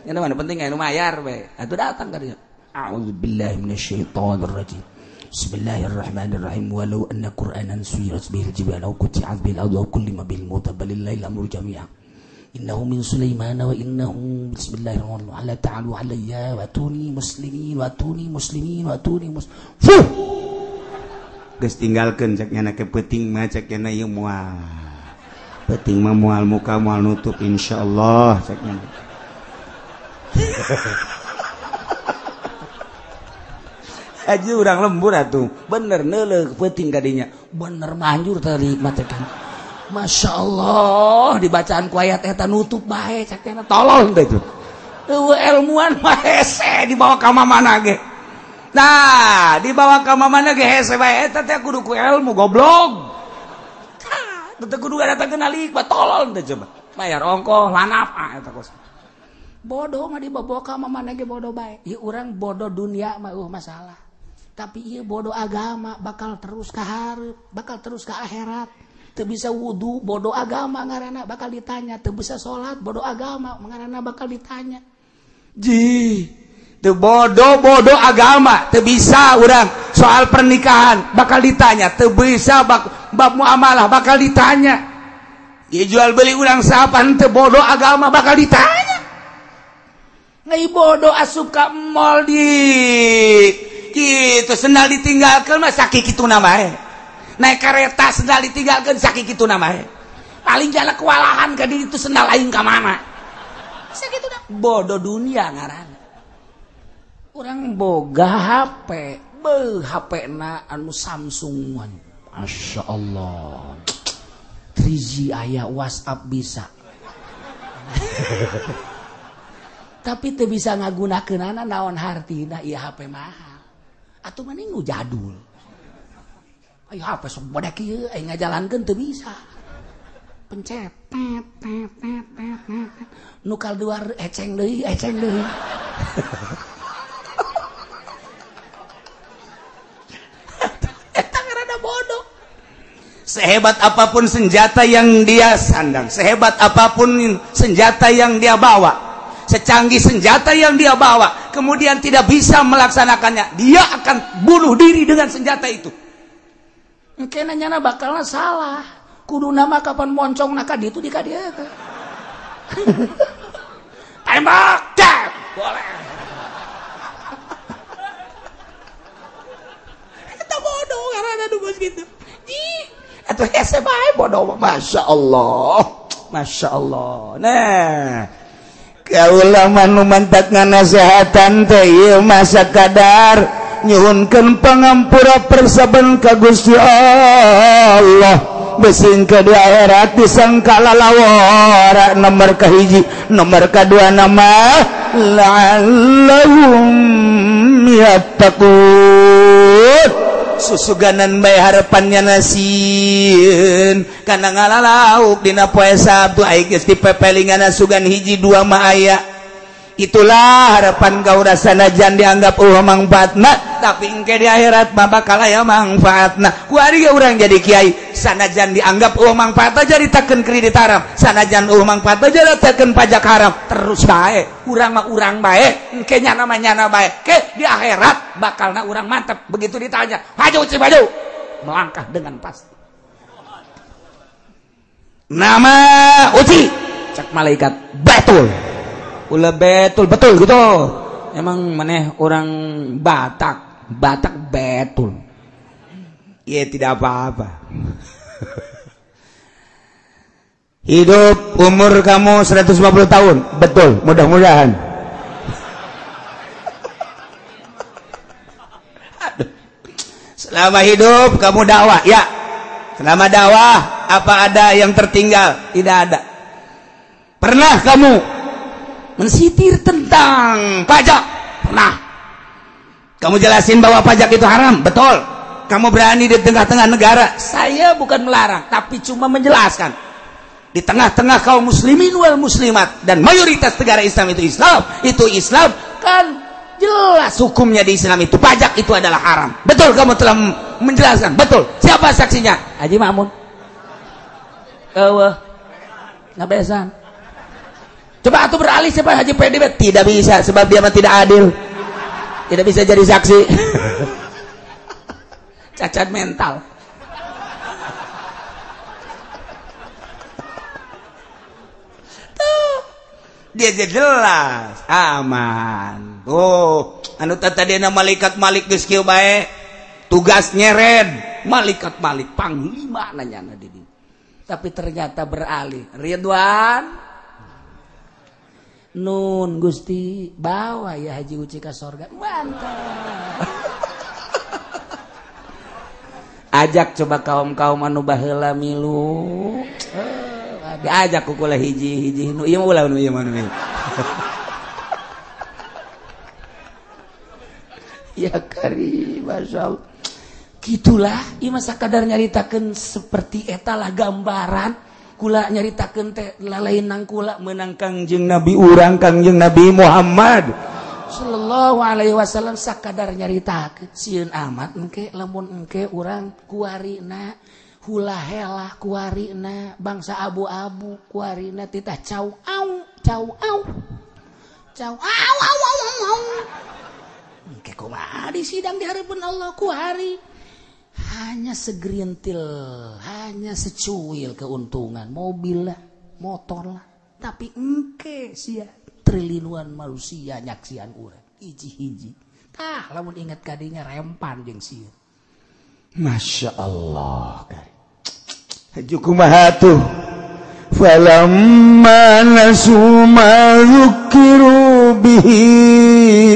Yang mana penting anu mayar bae. Atuh datang ka dieu. A'udzubillahi minasyaitonir rajim. Bismillahirrahmanirrahim. Walau anna Qur'anan suyirat bihil jibal aw quti'at bil ardu aw kullima bil mauta balillahil amru jami'a. Innahu min Sulaiman wa innahu bismillahirrahmanirrahim. La ta'alu alayya wa tuni muslimin wa tuni muslimin wa tuni muslimin. Geus tinggalkeun cek nyana ke peuting mah cek nyana ieu moal. Peuting mah moal muka moal nutup insyaallah cek nyana. Aja urang lembur atuh bener neuleuh peuting kadinya bener manjur tadi matekan. Masya Allah dibacaan ku ayat eta nutup bae cek teh tolol teh tuh eueuh ilmuan mah hese dibawa ka mana ge. Nah dibawa ka mana ge hese bae eta teh kudu ku ilmu goblok. Teh kudu datangkeun alik tolol teh coba bayar ongkoh lanap eta kos. Bodoh mah dibawa ka mana ge bodoh bae. Ieu urang bodoh dunia mah masalah. Tapi ieu bodoh agama bakal terus ka hareup, bakal terus ka akhirat. Teu bisa wudu bodoh agama ngaranna bakal ditanya, teu bisa salat bodoh agama ngaranna bakal ditanya. Ji, teu bodoh-bodoh agama, teu bisa urang soal pernikahan bakal ditanya, teu bisa bab muamalah bakal ditanya. Ieu jual beli urang sapan teu bodoh agama bakal ditanya. Ngai bodoh asup ka mall di gitu sendal ditinggalkeun mah sakikituna bae. Naik kereta sendal ditinggalkeun sakikituna bae. Paling jala kewalahan ka ditu sendal aing ka mana. Sakituna bodoh dunia ngaranna. Urang boga HP, beuh HP-na anu Samsung. Masya Allah. 3G aya, WhatsApp bisa. Tapi teu bisa ngagunakeunana naon hartina ieu HP mahal. Atuh mending nu jadul. Ayo HP sok bodek ieu aing ngajalankeun teu bisa. Pencet tet tet tet tet tet. Nu kaluar eceng deui, eceng deui. Eta ngaranna bodoh. Sehebat apapun senjata yang dia sandang, sehebat apapun senjata yang dia bawa, secanggih senjata yang dia bawa, kemudian tidak bisa melaksanakannya, dia akan bunuh diri dengan senjata itu. Engke nanyana bakalna salah. Kudu nama kapan moncong naka ditu di ka dieu. Tembak, jab, boleh. Eta bodoh karena dugus gitu. Ih, atuh hese bae bodoh. Masya Allah. Masya Allah. Nah, kaula mah nu mantak nganasehatan teh ieu masa kadar nyuhunkeun pangampura persaban ka Gusti Allah. Besing ke di akhirat disangka lalawara nomor kahiji, nomor kadua nama la'allahum yattaqun. Susuganan bae harapannya nasieun kana ngalalauk dina poe Sabtu ai geus dipepelingan sugan hiji dua mah aya. Itulah harapan kaula sanajan dianggap eueuh mangfaatna, tapi engke di akhirat mah bakal aya mangfaatna. Kuari ge urang jadi kiai sanajan dianggap eueuh mangfaatna jaritakeun kredit haram, sanajan eueuh mangfaatna jaritakeun pajak haram, terus bae urang mah urang bae, engke nyana mah nyana bae. Ke di akhirat bakalna urang mantep. Begitu ditanya, "Maju Uci, maju." Melangkah dengan pasti. Nama Uci, cak malaikat, betul. Ulah betul betul gitu. Emang maneh orang Batak, Batak betul. Ya tidak apa-apa. Hidup umur kamu 150 tahun, betul, mudah-mudahan. Aduh. Selama hidup kamu dakwah, ya. Selama dakwah apa ada yang tertinggal? Tidak ada. Pernah kamu mensitir tentang pajak? Pernah. Kamu jelasin bahwa pajak itu haram? Betul. Kamu berani di tengah-tengah negara? Saya bukan melarang, tapi cuma menjelaskan. Di tengah-tengah kaum muslimin wal muslimat dan mayoritas negara Islam itu Islam, kan jelas hukumnya di Islam itu pajak itu adalah haram. Betul, kamu telah menjelaskan. Betul. Siapa saksinya? Haji Ma'mun. Eueuh. Ngabesan. Coba atuh beralih siapa Haji PDB? Tidak bisa, sebab dia mah tidak adil. Tidak bisa jadi saksi. Cacat mental. Tuh. Dia jelas aman. Oh, anu tadina malaikat Malik geus kieu bae. Tugas nyeret malaikat Malik panglima nanyana di dieu. Tapi ternyata beralih. Ridwan Nun Gusti bawa ya Haji Uci ka sorga. Mantap. Ajak coba kaum-kaum anu baheula milu. Diajak ku kula hiji-hiji nu ieu mah ulah nu ieu mah nu ieu. Ya karim, masyaallah. Gitulah ieu mah sakadar nyaritakeun seperti eta lah gambaran kula nyaritakeun teh lalain nang kula menang Kangjeng Nabi urang Kangjeng Nabi Muhammad sallallahu alaihi wasallam sakadar nyaritakeun sieun amat engke lamun engke urang kuarina hula-hela kuarina bangsa abu-abu kuarina titah cau au cau au cau au au au au engke kumaha di sidang di hareupeun Allah kuari hanya segerintil, hanya secuil keuntungan, mobil lah, motor lah, tapi engke sia triliunan manusia nyaksian urang hiji-hiji. Tah lamun ingat kadinya rempan jeung sia. Masya Allah. Haju kumaha tuh? Falamma nasu ma dzukiru bihi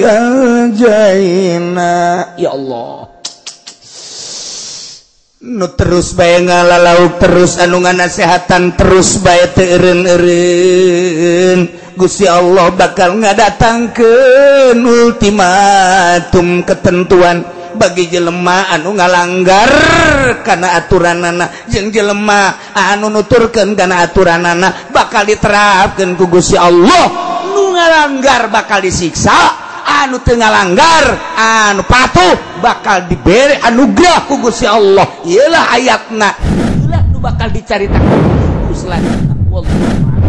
anjayna. Ya Allah. Nu terus bae ngalalauk terus anu nganasehatan terus bae teu eureun-eureun Gusti Allah bakal ngadatangkeun ultimatum ketentuan bagi jelema anu ngalanggar kana aturanana jeung jelema anu nuturkeun kana aturanana bakal diterapkeun ku Gusti Allah. Nu ngalanggar bakal disiksa, anu teu ngalanggar anu patuh bakal diberi anugerah ku Gusti Allah. Ieulah ayatna, ieulah nu bakal dicaritakeun ku selanjutna. Wallahu a'lam.